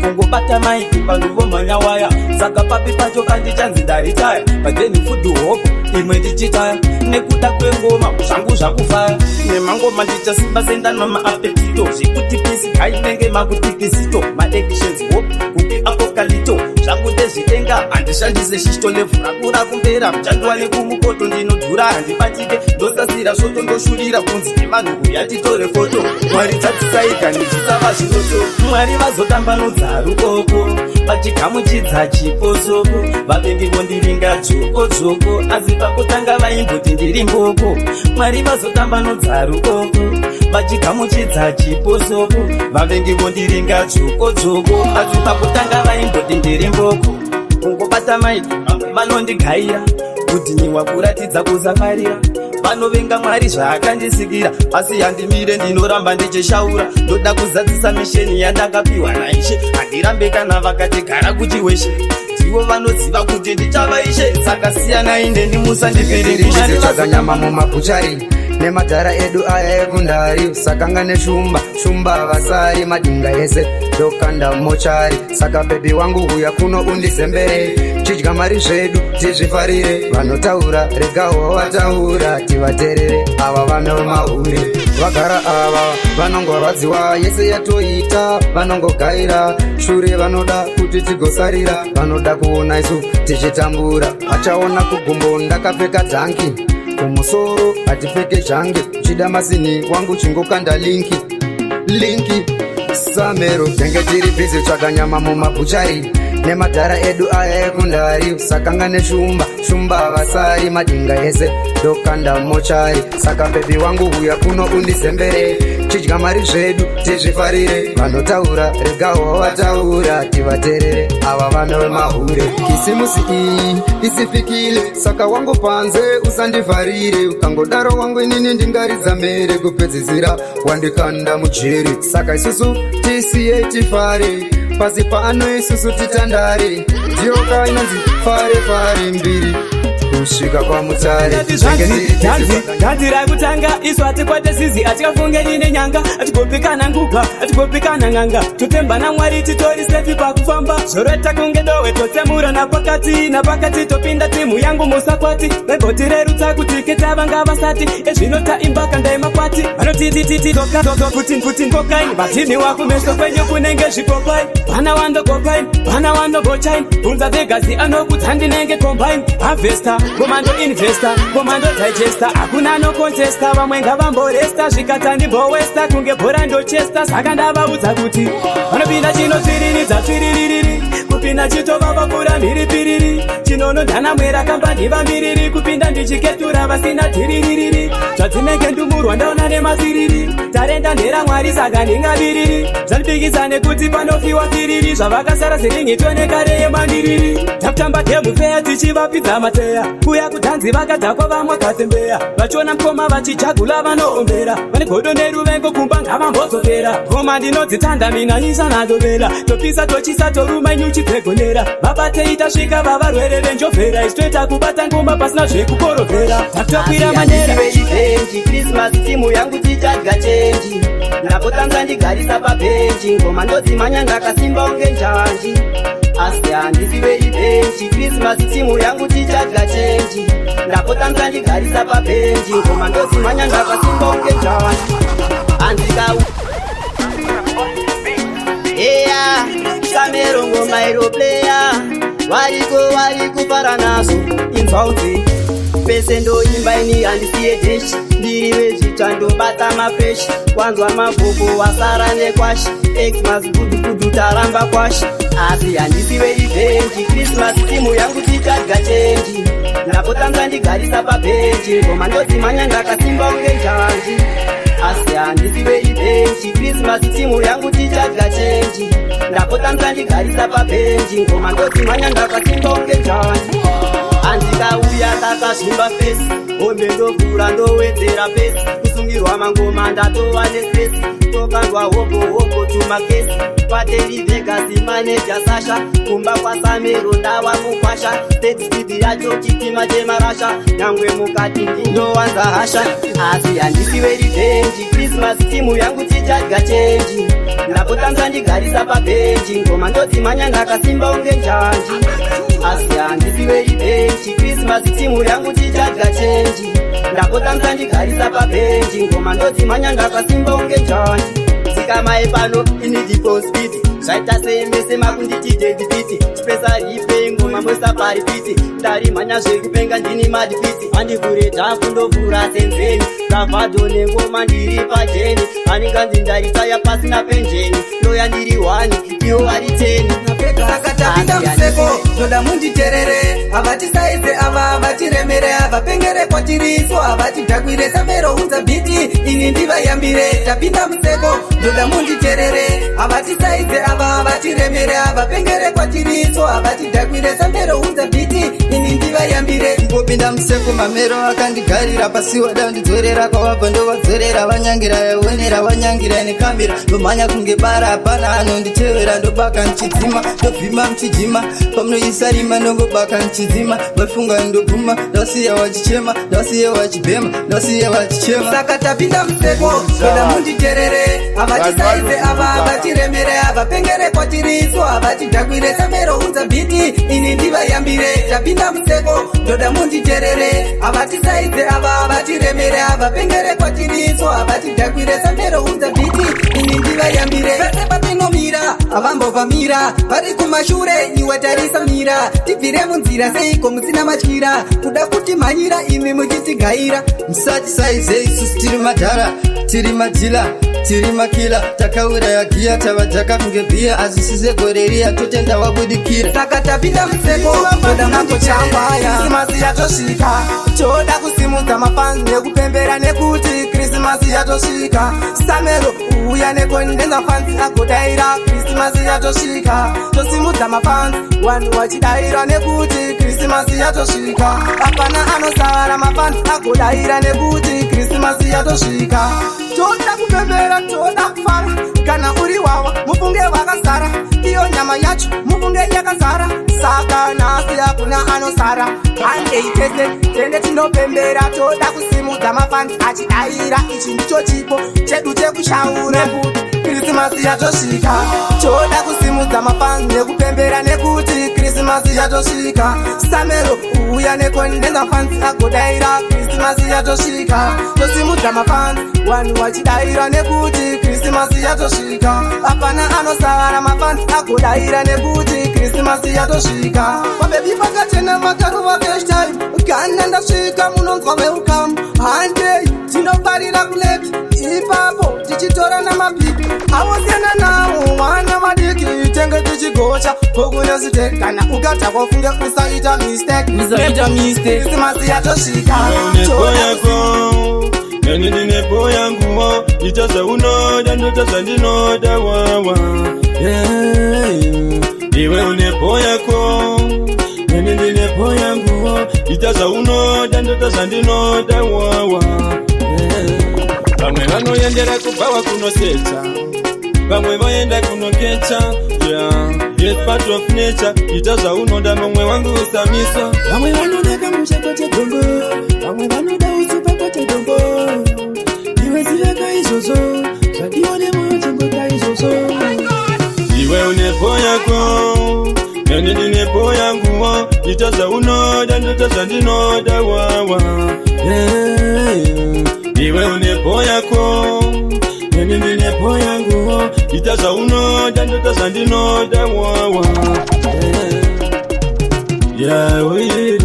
Kungobata maiki vanhu vomhanya waya, saka papi pacho pandichanzi ndaritaya padeni fudhu hopo imwe ndichitaya nekuda kwengoma zvangu zvakufaya nemangoma. Ndichasimba sendanwa maapetito, zvekuti pisi kainenge makutikisito maactions hope kupi apokalito. Zvangu ndezvitenga, handishandise shishito. Levhu rakura kumbera muchandiwa nekumukoto, ndinodhura handibatike, ndosasira svoto, ndoshurira kunzi nevanhu uya titore foto. Mwari tatisaika ndichisava zvinoto. Mwari vazotambanudza rukoko vachigamuchidza chipo soko. Vavengi vondiringa dzvoko dzvoko, asi pakutanga vaimboti ndiri mboko. Mwari vazotambanudza rukoko vachigamuchidza chipo soko. Vavengi vondiringa dzvoko dzvoko, asi pakutanga vaimboti ndiri mboko. Kungobata maiki vamwe vanondigaira, kudhinyiwa kuratidza kusafarira. Vanovenga Mwari zvaakandisikira, asi handimire, ndinoramba ndichishaura. Ndoda kuzadzisa mission yandakapiwa naIshe. Handirambe kana vakati gara kuchiweshe, ndivo vanoziva kuti ndichava ishe. Saka siyanai neni, musandipiriri. Tsvaga nyama mumabhuchari nemadhara edu aya ekundari. Sakanga neshumba shumba vasari madinga ese ndokanda mochari. Saka baby wangu, uya kuno undizembere, chidya mari zvedu tizvifarire. Vanotaura regawo vataura, tivaterere. Ava vano mahure vagara ava vanongorwadziwa, yese yatoita vanongogaira shure. Vanoda kuti tigosarira, vanoda kuona isu tichitambura. Achaona kugumbo ndakapfeka dhanki, kumusoro hatipfeke jange. Chida masini wangu, chingokanda link link. Samero tenge tiri busy tsvaga nyama mumabhuchari nemadhara edu aya ekundari. Sakanga neshumba shumba vasari madinga ese ndokanda mochari. Saka baby wangu, uya kuno undizembere, chidya mari zvedu tizvifarire. Vanotaura regawo vataura, tivaterere. Ava vano mahure. Kisimusi iyi isifikile, saka wangu panze usandivharire. Ukangodaro wangu, inini ndingaridza mere, kupedzisira wandikanda mujeri. Saka isusu tisiye tifare, pasi pano isusu titandare. Ndiyoka inonzi fare fare mbiri kusvika kwaMutare. Dhanzi rakutanga, isu hatikwate zizi, atikafunge ine nyanga, atigopikana nguga, atigopikana ng'anga. Totemba naMwari, titori safe pakufamba. Zvoreta kunge dowe, totsemura napakati napakati, topinda timu yangu musakwati. Vaibotirerutsa kuti keta vanga vasati ezvino taimba kandai makwati. Vanotitititi toka toka futi futi kokaini, vatiniwa kumeso kwenyu kunenge zvipopai. Pana wandokopaini, pana wandogochaini, bvunza Vegasi anokudza ndinenge combine harvester. Komando investor, komando digester, hakuna no contester. Vamwe ngavamboresta, zvikata ndimbowesta kunge bhora ndochesta. Saka ndavaudza kuti vanopinda chinotsviriridza tsviriririri. Kupinda chitovavapura mhiripiriri, chinono ndanamwera kamba ndivamiriri, kupinda ndichiketura vasina dhiriririri. Zvadzinenge ndumurwa ndaona nemasiriri, tarenda nderaMwari saka ndingabiriri. Zvandipikisa nekuti panofiwa firiri, zvavakasara ziringitwe nekare yemandiriri. Takutamba gemufeya tichivapidza mateya, kuya kudhanzi vakadhakwa vamwe katembeya, vachiona mukoma vachichagula vanoombera, vane godo neruvengo kumba ngavambodzokera. Ngoma ndinodzitanda mina isa nadovela, topisa tochisa toruma nyuchi dzegonera. Vabatei tasvika vavarwere venjovhera, isu toita kubata ngoma pasina zvekukorovhera. Takutokwira manera Benji Christmas timu yangu tichadya chenji, ndapota ndigarisa pabhenji, ngoma ndodzimanya ndakasimba unge njanji. Asi handisi veibhenji, Christmas timu yangu tichadya chenji, ndapota ndigarisa pabhenji, ngoma ndodzimanya ndakasimba unge njanji. Handikau eya Samero ngoma iroplaya, variko vari kufara nazvo, inzwaudzi pese ndoimba ini handisiye dheshi, ndiri vezvitsva ndobata mafreshi, wanzwa mabhoko wasara nekwashi, Xmas gudugudu taramba kwashi. Asi handisi veibhenji, Christmas timu yangu tichadya chenji, ndapota ndigarisa pabhenji, ngoma ndodzimanya ndakasimba unge njanji. Asi handisi veibhenji, Christmas timu yangu tichadya chenji, ndapota ndigarisa pabhenji, ngoma ndodzimanya ndakasimba unge njanji. Handikauya kakazvimba fesi, hombe ndovhura ndowedzera pesi, kusungirwa mangoma ndatova nestress, tokandwa hopo hopo tumakesi, pateri Vegas maneja Sasha, kumba kwaSamero ndava mukwasha, steady speed yacho chitima chemarasha, nyangwe mukati ndinowanza hasha. Asi handisi veribhenji, Christmas timu yangu tichadya chenji, ndapota ndigarisa pabhenji, ngoma ndodzimanya ndakasimba unge njanji. Asi handisi veibhenji, Christmas timu yangu tichadya chenji, ndapota ndigarisa pabhenji, ngoma ndodzimanya ndakasimba unge njanji. Dzikamai pano ini speed, zvaita sei mese makunditi dedipiti, chipesa ripe ngoma moisa paripiti, ndarimhanya zvekupenga ndini madipiti, handivhure dhafu ndovhura senzeni, bravado nengoma ndiri pajeni, handinganzi ndaritaya pasina penjeni, loya ndiri 1 iwo vari 10. Saka tapinda museko, ndoda munditerere, havatisaize ava, havatiremere, havapengere kwatiriso, havatidhakwire. Samero unza beat ini ndivayambire. Tapinda museko, ndoda munditerere, havatisaize ava, havatiremere, havapengere kwatiriso, havatidhakwire. Samero unza beat ini ndivayambire. Ngopinda museko mamero akandigarira pasi, wada ndidzorera kwavabva ndovadzorera, vanyangira yaonera, vanyangira nekamera, ndomhanya kunge bara, hapana anonditevera, ndobaka ndichidzima, ndobvima muchijima, pamunoisa rima ndongobaka ndichidzima, vafunga ndobvuma, ndasiya wachichema, ndasiya wachibhema, ndasiya wachichema. Saka tapinda museko, ndoda munditerere, havatisaize ava, havatiremere, havapengere kwatiriso, havatidhakwire. Samero unza beat ini ndivayambire. Tapinda museko, ndoda munditerere, havatisaize ava, havatiremere, havapengere kwatiriso, havatidhakwire. Samero unza beat ini ndivayambire. Pese patinomira havambovamira, vari kumashure iwe tarisa mira, tibvire munzira seiko musina matyira, kuda kutimhanyira imi muchitigaira. Musatisaizei isusu tiri madhara, tiri madhila, tiri makila, takauraya giya, tavadhaka kunge bhiya, asi sisegore riya totenda wabudikira. Saka tapinda museko, ndoda munditerere. Krisimasi yatosvika, toda kusimudza mafans nekupembera nekuti Krisimasi yatosvika. Samero uya nekondenza fans agodaira, Krisimasi yatosvika, tosimudza mafans vanhu vachidaira nekuti Krisimasi yatosvika. Hapana anosara, mafans agodaira nekuti Krisimasi yatosvika. Toda kupembera, toda kufara, kana uri wawa mufunge wakazara, iyo nyama yacho mufunge yakazara, saka nhasi hakuna anosara. Handei tese tende tinopembera, toda kusimudza mafans achidaira, ichi ndicho chipo chedu chekushaura nekuti Krisimasi yatosvika. Toda kusimudza mafans nekupembera nekuti Krisimasi yatosvika. Samero uya nekondenza fans agodaira, Krisimasi yatosvika, tosimudza mafans vanhu vachidaira nekuti Krisimasi yatosvika. Hapana anosara, mafans agodaira nekuti Krisimasi yatosvika. Vabebi vakachena vakarova cash time, kana ndasvika munonzwa welcome, handei tinofarira kuleti ipapo tichitora namapipi awosiyana nawo vana vadiki, tenge tichigocha. Pressure pokunezite kana ukadhakwa ufunge usaita mistake. Usaita mistake. Krisimasi yatosvika. Nepo yako neni ndinepo yanguwo, ita zvaunoda, ndoita zvandinoda wawa. Yeah. Iwe unepo yako neni ndinepo yanguwo, ita zvaunoda, ndoita zvandinoda wawa. Yeah. Vamwe vanoendera kubhawa kunosecha, vamwe voenda kunokecha. Yeah. It's part of nature, ita zvaunoda mumwe wangu usamisa. Vamwe vanoda kamusha kwete dombo, vamwe vanoda usupa kwete dombo. Iwe ziveka izvozvo, zvadiwa nemwoyo chengeta izvozvo. Iwe unepo yako neni ndinepo yanguwo, ita zvaunoda, ndoita zvandinoda wawa. Yeah. Iwe unepo yako neni ndinepo yanguwo, ita zvaunoda, ndoita zvandinoda wawa. Yeah, oh yeah.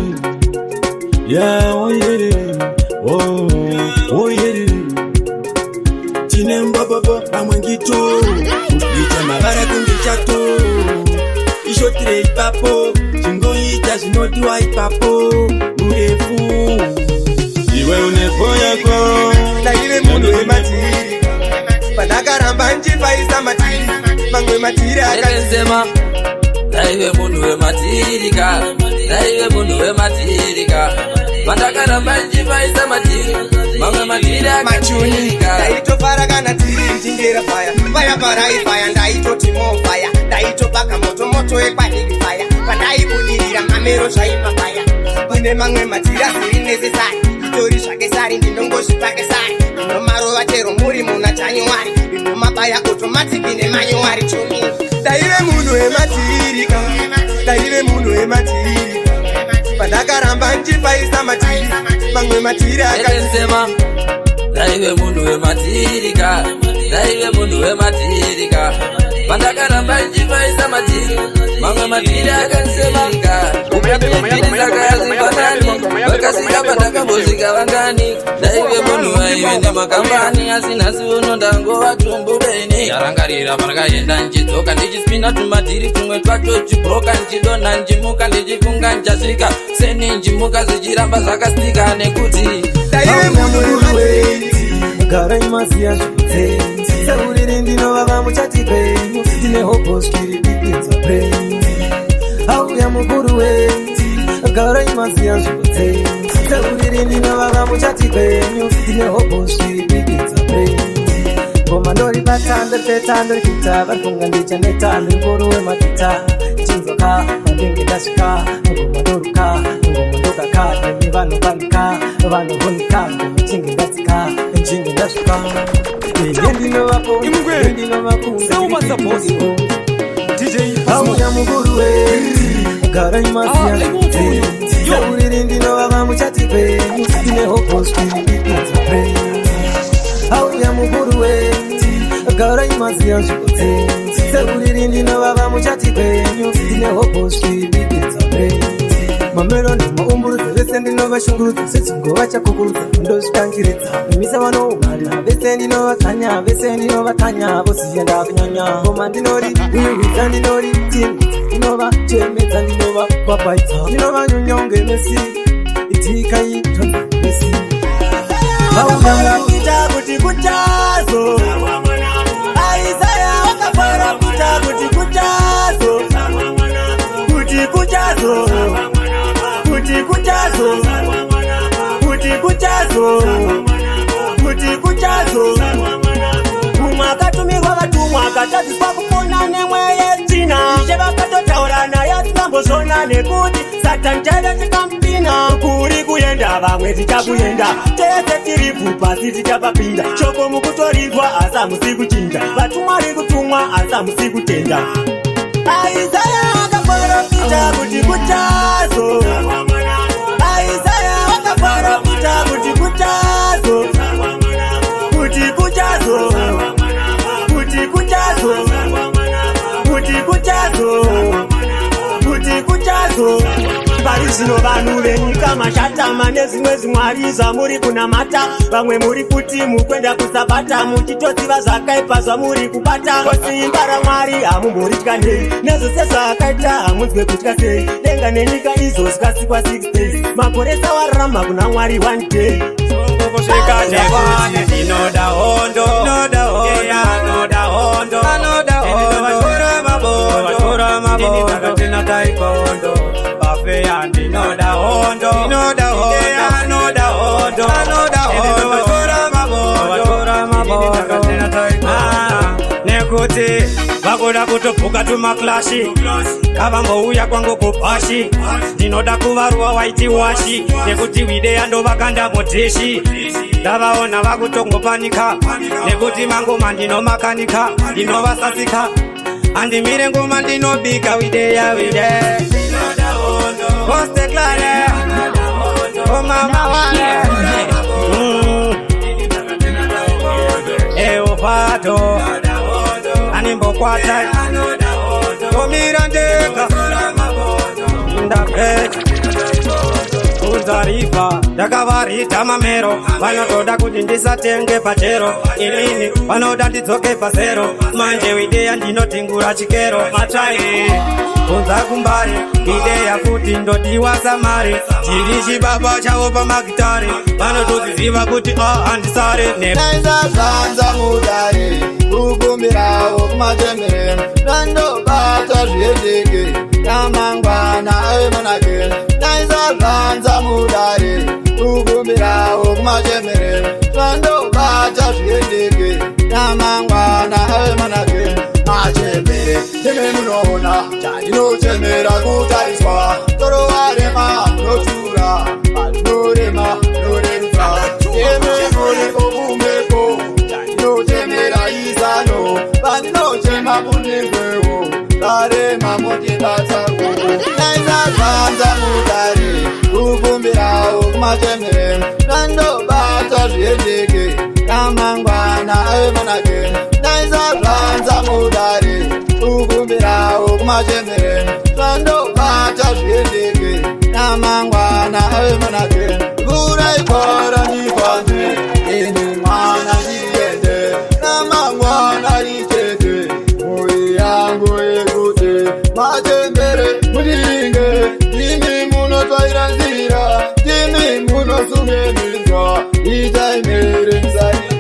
Yeah, oh yeah. Oh, oh yeah. Tine mbababa pamwe ngito kuita mavara kunge chato, ishotire ipapo, chingoita zvinodiwa ipapo murefu. Iwe unepo yako. Ndaive munhu wemadhiri, pandakaramba nchifaisa madhiri, mamwe madhiri. Akazema. Ndaive munhu wematirika, ndaive munhu wematirika, pandakaramba nchifaisa madhiri, mamwe madhiri. Machuni. Akatirika. Ndaitofara kana tiri mchingera faya paya paraifaya, ndaitoti mofaya, ndaitobaka moto moto ekwadikifaya, pandaibudirira mamero zvaimafaya. Kune mamwe madhiri asiri necessary, itori zvake sari, ndinongozvipake sari, ndinomarova chero muri muna January, ndinomabaya automatic nemanual chumi. Ndaive munhu wematirika, ndaive munhu wematirika, pandakaramba nchifaisa madhiri, mamwe madhiri. Akazema. Ndaive munhu wematirika, ndaive munhu wematirika, pandakaramba nchifaisa madhiri, mamwe madhiri akansema. Vakasika pandakambosvika vangani. Ndaive munhu aive nemakambani, asi nhasi uno ndangova tumbubeni. Ndarangarira pandakaenda nchidzoka, ndichispina tumadhiri tumwe twacho chibroka, nchidonha nchimuka, ndichifunga nchasvika seni, nchimuka zvichiramba zvakastika nekuti Ndaive munhu wematirika. Garai maziya zvekutse seuriri, ndinovava muchati kwenyu, ndine hopo zvikiri bipinza brain. Auya mukuru we, garai maziya zvekutse seuriri, ndinovava muchati kwenyu, ndine hopo zvikiri bipinza brain. Ngoma ndoribata, ndiripeta, ndirikuita varifunga ndichaneta, ndiri mukuru wematita chinzoka pandinge ndasvika. Ngoma ndoruka, ngoma ndokaka, nemi vanopanika, vanovhunika, ngoma chinge ndatsika, nchinge ndasvika, iye ndinovapo, ndinovakunda. Auya mukuru we, garai maziya seuriri, ndinovava muchati kwenyu, ndine hopo zvikiripinza brain. Auya mukuru we, garai maziya zvikutse seuriri, ndinovava muchati kwenyu, ndine hopo zvikiripinza brain. Mamero ndinomaumburudza, vese ndinovashungurudza, sedzingova chakukurudza, ndozvitangiridza mimisa vanoumana, vese ndinovatsanya, vese ndinovatanya, voziya ndakunyanya. Ngoma ndinori wiwidza, ndinori timidza, ndinovachemedza, ndinovakwapaidza, ndinovanyonyonge mesi itikai tonza mesi. Vakaprofita kuti kuchazo, Aisaya wakaprofita kuti kuchazo, kuti kuchazo, kuti kuchazo, kuti kuchazo, kuti kuchazo. Mumwe akatumirwa vatumwa, akatadziswa kupona nemweya yetsvina. Ishe vakatotaura naye asingambozvona, nekuti Satani chaive chikamupina. Kuri kuenda vamwe tichakuenda, tese tiri pasi tichapapinda. Shoko mukutorirwa asi hamusi kuchinja, vatumwa ri kutumwa asi hamusi kutenda. Aisaya akaprofita kuti kuchazo, Aisaya akaprofita kuti kuchazo, kuti kuchazo, kuti kuchazo, kuti kuchazo, kuti kuchazo. Pari zvino vanhu venyika mashatama nezvimwe zvimwari zvamuri kunamata. Vamwe muri kuti mukwenda kusabata, muchitoziva zvakaipa zvamuri kubata. Simba raMwari hamumboritya nei? Nezvose zvakaita hamunzwe kutya sei? Denga nenyika izvo zvikasikwa 6 days, makore sawararama kuna Mwari 1 day. Kusvika nekuti ndinoda hondo, anoda hondo, anoda hondo, vatora mabondo, vatora mabondo, ndakatina taikondo pafeya. Ndinoda hondo, ndinoda hondo, anoda hondo, anoda hondo, vatora mabondo, vatora mabondo, ndakatina taikondo. Nekuti vakuda kutobhuka tumaklashi, kavambouya kwangu kupashi, ndinoda kuvaruwa waiti washi, nekuti wide yandovakanda mudhishi. Ndavaona vakutongopanika nekuti mangoma ndinomakanika, ndinovasasika, handimire ngoma, ndinobika wideya wide posteklare omama wane eupato animbokwata tomira ndega ndapeta kudzarifa. Ndakavarita mamero, vanotoda kuti ndisatenge pachero, inini vanoda ndidzoke pazero. Manje wideya ndinotingura chikero matsvai kunza kumbari ideya futi ndodiwa samari, tiri chibaba chavo pamagitari, vanotoziziva kuti a handisare. Naisazvanza mudare kukumbirawo kumachembere, zvandobata zviendeke ramangwana ave manake. Naisazvanza mudare kukumbirawo kumachembere, zvandobata zviendeke ramangwana ave manake. Machembere, ndimi munoona chandinochemera, kutariswa toro warema munotura, patinorema norerutsa, imi muripo kumeko. Chandinochemera izano, pandinochema mundirwewo, varema mundibatsawo. Naisazvanza mudare kukumbirawo kumachembere, zvandobata zviendeke ramangwana ave manake. Naisazvanza mudare kukumbirawo kumachembere, zvandobata zviendeke ramangwana ave manake. Mvura ikora ndifambe, ini mwana ndiende, ramangwana ritete mwoyo yangu yekuti machembere mudiringe. Imi munotsvaira nzira, imi munosunge minzwa, itai mhere musaite.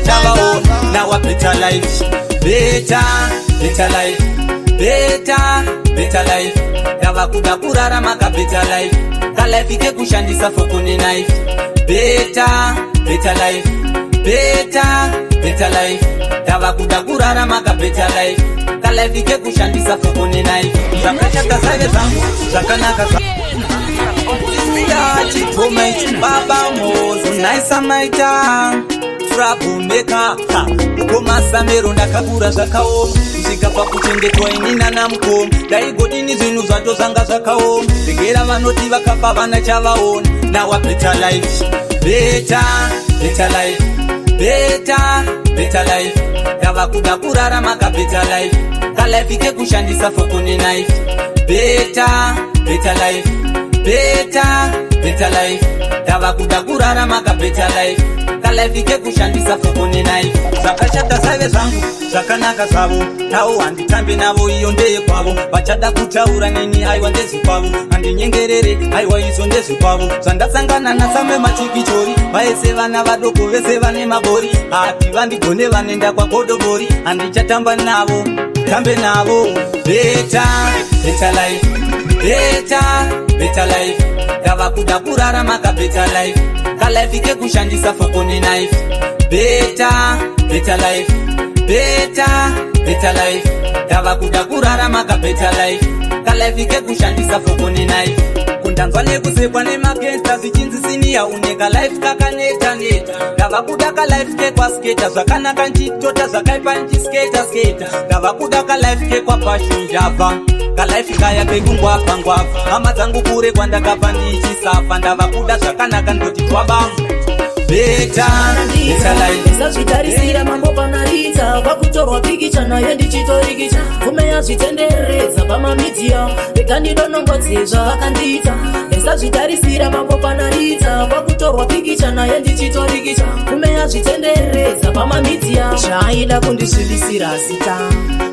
Chavaona now a better life, better, better life, better, better life. Ndava kuda kurarama ka better life, kalife kekushandisa foko neknife. Better, better life, better, better life. Ndava kuda kurarama ka better life, kalife kekushandisa foko neknife. Zvakashata zaive zvangu, zvakanaka zva chitoma ichi baba mozo naisa maita troublemaker. Mukoma Samero, ndakakura zvakaoma, kusvika pakuchengetwa inina namukoma. Ndaigodini? Zvinhu zvacho zvanga zvakaoma. Regera vanoti vakafa vana chavaona. Now a better life, better, better life, better, better life. Ndava kuda kurarama ka better life, kalife kekushandisa foko neknife. Better, better life, better, better life. Ndava kuda kurarama ka better life, kalife kekushandisa foko neknife. Zvakashata zaive zvangu, zvakanaka zvavo navo, handitambe navo, iyo ndeyekwavo. Vachada kutaura neni, aiwa ndezvekwavo, handinyengerere, aiwa izvo ndezvekwavo. Zvandasangana nasame machikichori, vaese vana vadoko vese vane mabori, hati vandigone, vanenda kwagodobori, handichatamba navo, tambe navo. Better, better life, better, better life. Ndava kuda kurarama ka better life, kalife kekushandisa foko neknife. Better, better life, better, better life. Ndava kuda kurarama ka better life, kalife kekushandisa foko neknife. Kundanzwa nekusekwa nemagangsta, zvichinzi senior une kalife kakaneta neta. Ndava kuda kalife kekwasketa, zvakanaka nchitota, zvakaipa nchisketa sketa. Ndava kuda kalife kekwapashunjava, kalife kaya kekungwavha ngwavha. Hama dzangu kure kwandakabva ndichisafa, ndava kuda zvakanaka, ndoti twabamu. Better, better life. Ndisazvitarisira mambo panaita, kwakutorwa pikicha naye ndichitorikicha. Pfume yazvitenderedza pamamidia, rega ndidonongodze zvaakandiita. Ndisazvitarisira mambo panaita, kwakutorwa pikicha naye ndichitorikicha. Pfume yazvitenderedza pamamidia. Zvaida kundisvibisira zita,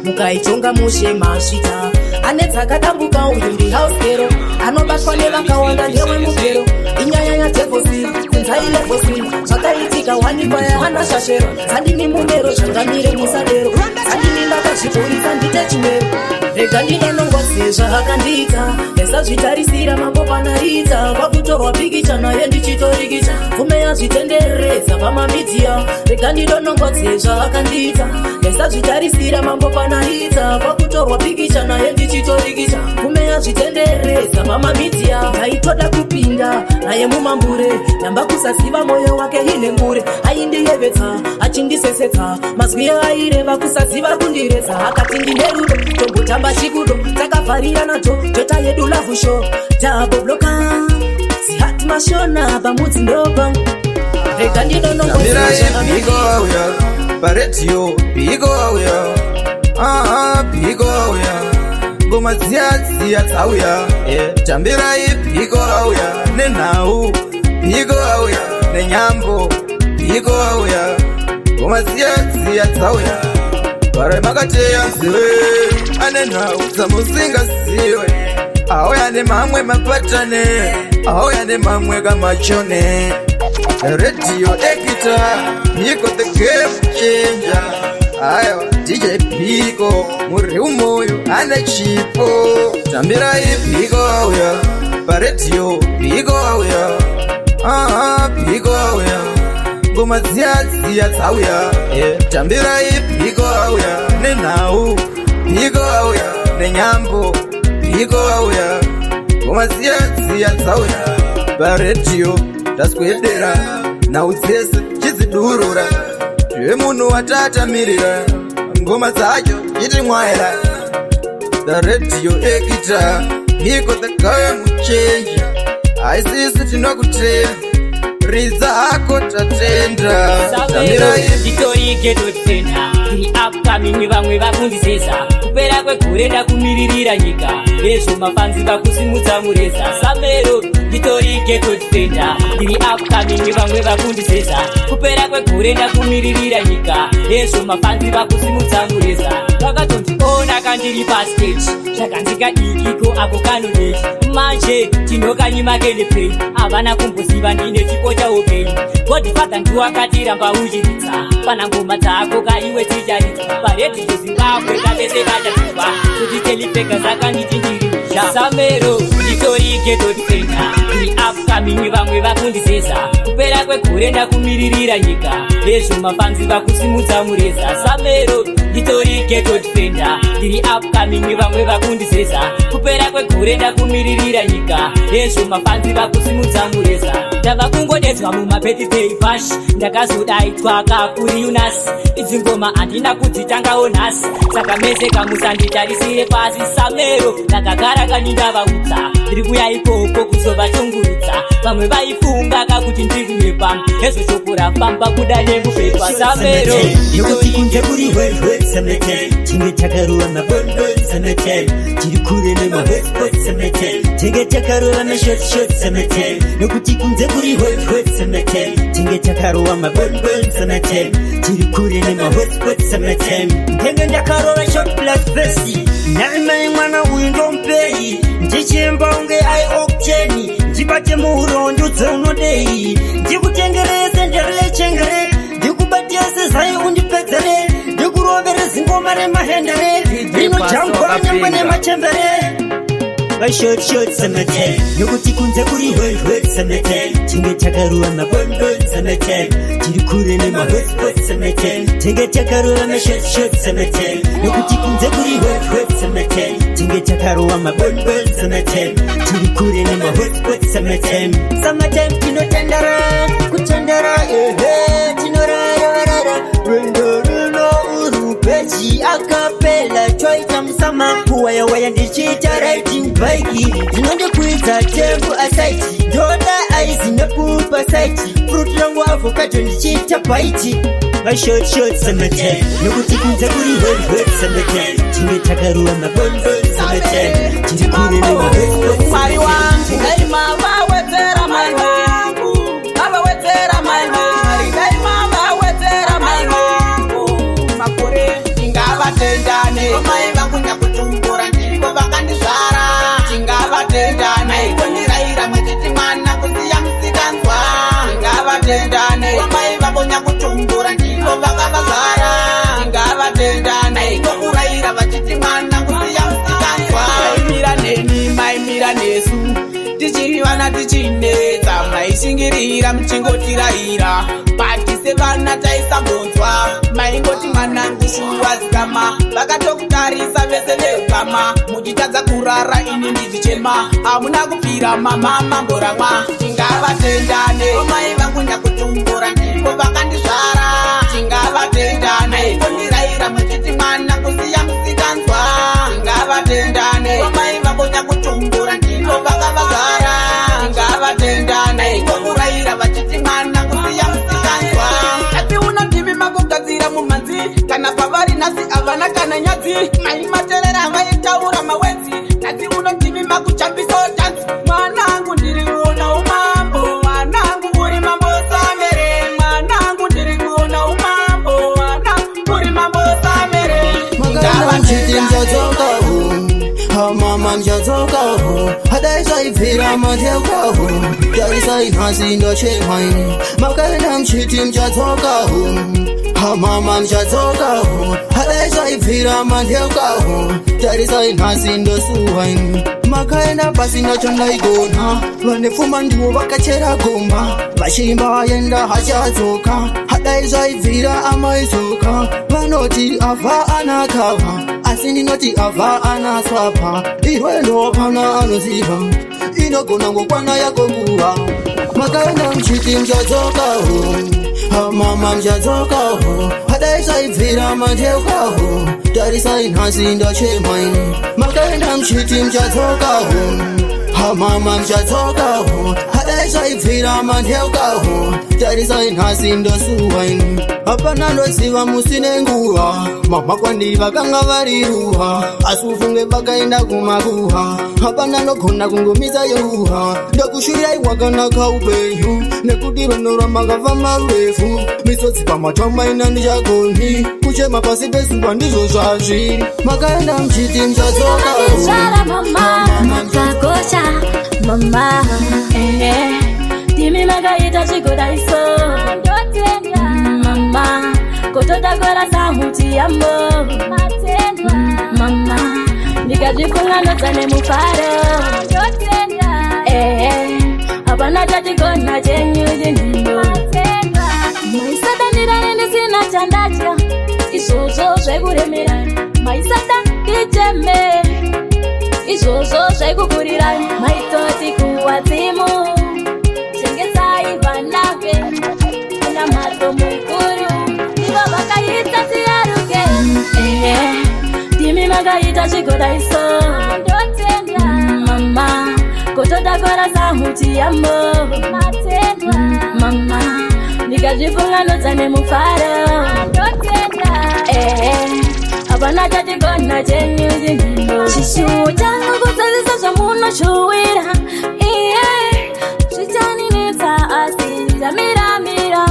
mukaitonga mushe masvita. Ane dzakadambuka uyu ndi house girl, anobatwa nevakawanda ndewemugero. Inyaya yadevosi, kunzai levosi, zvakaitika wanikwa yaana shashero. Dzandini mumero, zvangamire musadero, dzandini ndakazviburitsa ndite chimero. Rega ndinonongodze zvaakandiita. Ndisazvitarisira mambo panaita, kwakutorwa pikicha naye ndichitorikicha. Pfume yazvitenderedza pamamidia, rega ndinonongodze zvaakandiita. Ndisazvitarisira mambo panaita, kwakutorwa pikicha naye ndichitorikicha. Pfume yazvitenderedza pamamidia. Ndaitoda kupinda naye mumambure, nyamba kusaziva moyo wake ine ngure. Aindiyevedza achindisesedza, mazwi aireva kusaziva kundiredza. Akati ndine rudo, tombotamba chikudo, takavharira nato tota yedu love show. Tabobloka zihati mashona pamudzi ndopa, rega. Mirai, Biko auya paredhiyo, Biko auya, aha, Biko auya, ngoma dziya dziya dzauya. Tambirai, Biko auya nenhau, Biko auya nenyambo, Biko auya, ngoma dziya dziya dzauya. Varai makateya nzeve, ane nhau dzamusingazive. Auya nemamwe mapatane, auya nemamwe kamachone. Redhiyo ekita, Biko the game changer. Aiwa, DJ Biko muri umoyo, ane chipo. Tambirai, Biko auya paredhiyo, Biko auya, aha, Biko auya, ngoma dziya dziya dzauya. Tambirai, Biko auya nenhau, Biko auya nenyambo, Biko auya, ngoma dziya dziya dzauya paredhiyo. Taswedera, nhau dzese chidzidurura, zvemunhu watatamirira, ngoma dzacho chitimwaira. The radio ekita, Biko the game changer. Haisisi tinokutenda, ridza hako, tatenda. Tamirai. Nditori ghetto defender, ndiri upcoming, vamwe vakundisesa. Kupera kwegore ndakumiririra nyika, ezvo mafanzi vakusimudza mureza. Samero, nditori ghetto defender, ndiri upcoming, vamwe vakundisesa. Kupera kwegore ndakumiririra nyika, ezvo mafanzi vakusimudza mureza. Vakatondiona kandiri pastage, zvakanzi kadikiko ako kanodeki, manje tinokanyima kenepei. Havana kumboziva ndine chipo chaupenyu. Godfather ndiwakatiramba uchiridza pana ngoma dzako kaiwe ticharidza paredhiyo Zimbabwe, kavese vachaziva kuti telipeka zakanditi ndiri Samero. Nditori ghetto defender, ndiri upcoming, vamwe vakundisesa. Kupera kwegore ndakumiririra nyika, ezvo mafanzi vakusimudza mureza. Samero, nditori ghetto defender, ndiri upcoming, vamwe vakundisesa. Kupera kwegore ndakumiririra nyika, ezvo mafanzi vakusimudza mureza. Ndava kungodedzwa mumabirthday bash, ndakazodaidzwa kakuri unas. Idzi ngoma handina kudzitangawo nhasi, saka mese kamusanditarisire pasi. Samero, ndakagara kani, ndavaudza ndiri kuya ikoko kuzovashungurudza. Vamwe vaifunga kakuti ndiri kunyepa, ezvo shoko rafamba kuda nemupepa. Samero. Nokuti kunze kuri hwehwe summertime, tinge takarova mabonbon summertime, tiri kure nemahotspot summertime, tinge takarova mashotshot summertime. Nokuti kunze kuri hwehwe summertime, tinge takarova mabonbon summertime, tiri kure nemahotspot summertime. Ndenge ndakarova short plus vesi naimai, mwana uyu ndomupei, ndichimba unge aiocteni, ndibate muhuro ndudze unodei, ndikutengerese nderechengere, ndikubatese zai undipedzere, ndikurovere zingoma remahendere rinojangwa nyangwe nemachembere. Short short summertime, nokuti kunze kuri hot hot summertime, tinge takarova mabonbon summertime, tiri kure nemahotspot summertime, tinge takarova mashort short summertime. Nokuti kunze kuri hot hot summertime, tinge takarova mabonbon summertime, tiri kure nemahotspot summertime. Summertime tinotandara kutandara, ehe, tinoraravarara rwendo runo urupeji akapela choita musama kuwayawaya, ndichiita riding bike, ndinondikwidza tembo asaiti ndoda. Size nekupa site, fruit rangu avocado ndichiita bite. Mashort short summertime, nokuti kunze kuri hot hot summertime. Tinge takaruwa mabonbon summertime, tiri kure nemahotspot. Mwari wangu dai mavawedzera mai vangu, mavawedzera mai Mwari, dai mavawedzera mai vangu makore. Tingavatendane mai vangu nyakutumbura, ndivo vakandizvara. Tingavatendane kundiraira mwechiti mwana kusiya musikanzwa. Tingavatendane mai vavo nyakutumbura, ndivo vakavazvara. Tingavatendane kokuraira vachiti mwana kusiya musikanzwa. Maimira neni, maimira nesu tichiri vana, tichinetsa, maishingirira muchingotirayira pati sevana taisambonzwa. Maingoti mwanangu shuwa dzikama, vakatokutarisa vese veukama, muchitadza kurara ini ndichichema. Hamuna kupfira mama mamboramwa. Tingavatendane mai vangu nyakutumbura, ndivo vakandizvara. Tingavatendane kundiraira muchiti mwana kusiya musikanzwa. Tingavatendane mai vavo nyakutumbura, ndivo vakavazvara. Tingavatendane kokuraira vachiti mwana kusiya musikanzwa. Asi uno ndimi makugadzira mumhanzi, kana pavari nhasi havana kana nyadzi. Maimaterera vaitaura mawenzi, nhasi uno ndimi makuchambisawo tanzi. Mwanangu ndiri kuona umambo, mwanangu uri mambo Samere. Mwanangu ndiri kuona umambo, mwanangu uri mambo Samere. Makaenda muchiti muchadzokawo, mama muchadzokawo, hadai zvaibvira mateukawo, tarisai nhasi ndochemai. Makaenda muchiti muchadzokawo, mama muchadzokawo, hadai zvaibvira mateukawo, tarisai nhasi ndosuwai. Makaenda pasina chandaigona, vane pfuma ndivo vakachera gomba, vachiimba vaenda hachadzoka, hadai zvaibvira amaidzoka. Vanoti avha anakava, asi ndinoti avha anaswapa. Irwendo pana anoziva, inogona ngokwana yako nguva. Makaenda muchiti muchadzokawo, mama muchadzokawo, hadai zvaibvira mateukawo, tarisai nhasi ndochemai. Makaenda muchiti muchadzokawo, mama muchadzokawo, hadai zvaibvira mateukawo, tarisai nhasi ndosuwai. Hapana ndoziva musine nguva, mama kwandi vakanga vari ruha, asi ufunge vakaenda kumakuha. Hapana ndogona kungomisa yeruha, ndokushurai wakanaka upenyu, nekuti rwendo rwamakafamba rurefu. Misodzi pamatama ina ndichagoni kuchema pasi pezuva, ndizvo zvazviri. Makaenda muchiti muchadzokawo. Makandizvara mama, makakosha mama. Ndimi makaita zvigodaiso mama, kotodakora samuti yambo mama, ndikazvifunganodza nemufaro. Hapana chatigona chenyu chinhimbo. Maisadanira ndisina chandatya, izvozvo zvekuremera. Maisada ndicheme, izvozvo zvekukurira. Maitoti kuwadzimu chengetai vana kuna mato mukuru, ndivo vakaita tiyaruke. Ndimi makaita zvigodaiso mama, kotodakora samuti yambo mama, ndikazvifunganodza nemufaro. Hapana chatigona chenyu chinhimbo. Chishuwo changu kuzadzisa zvamunoshuwira, iye zvichaninetsa asi ndichamiramira,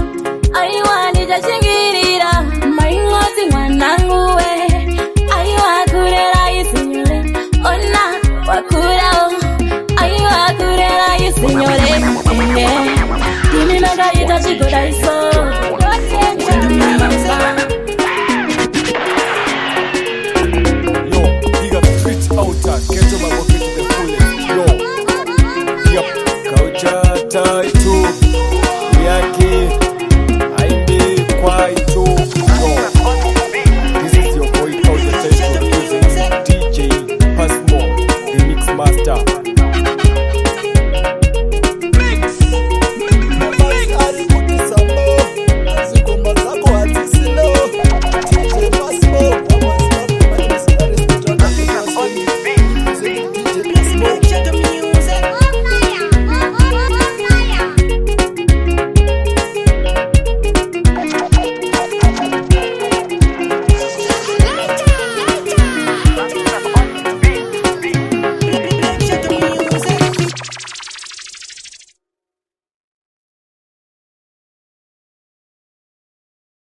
aiwa ndichashingirira. Maingoti mwanangu we, aiwa kurera isinyore, ona wakurawo, aiwa kurera isinyore. Ndimi makaita zvigodaiso.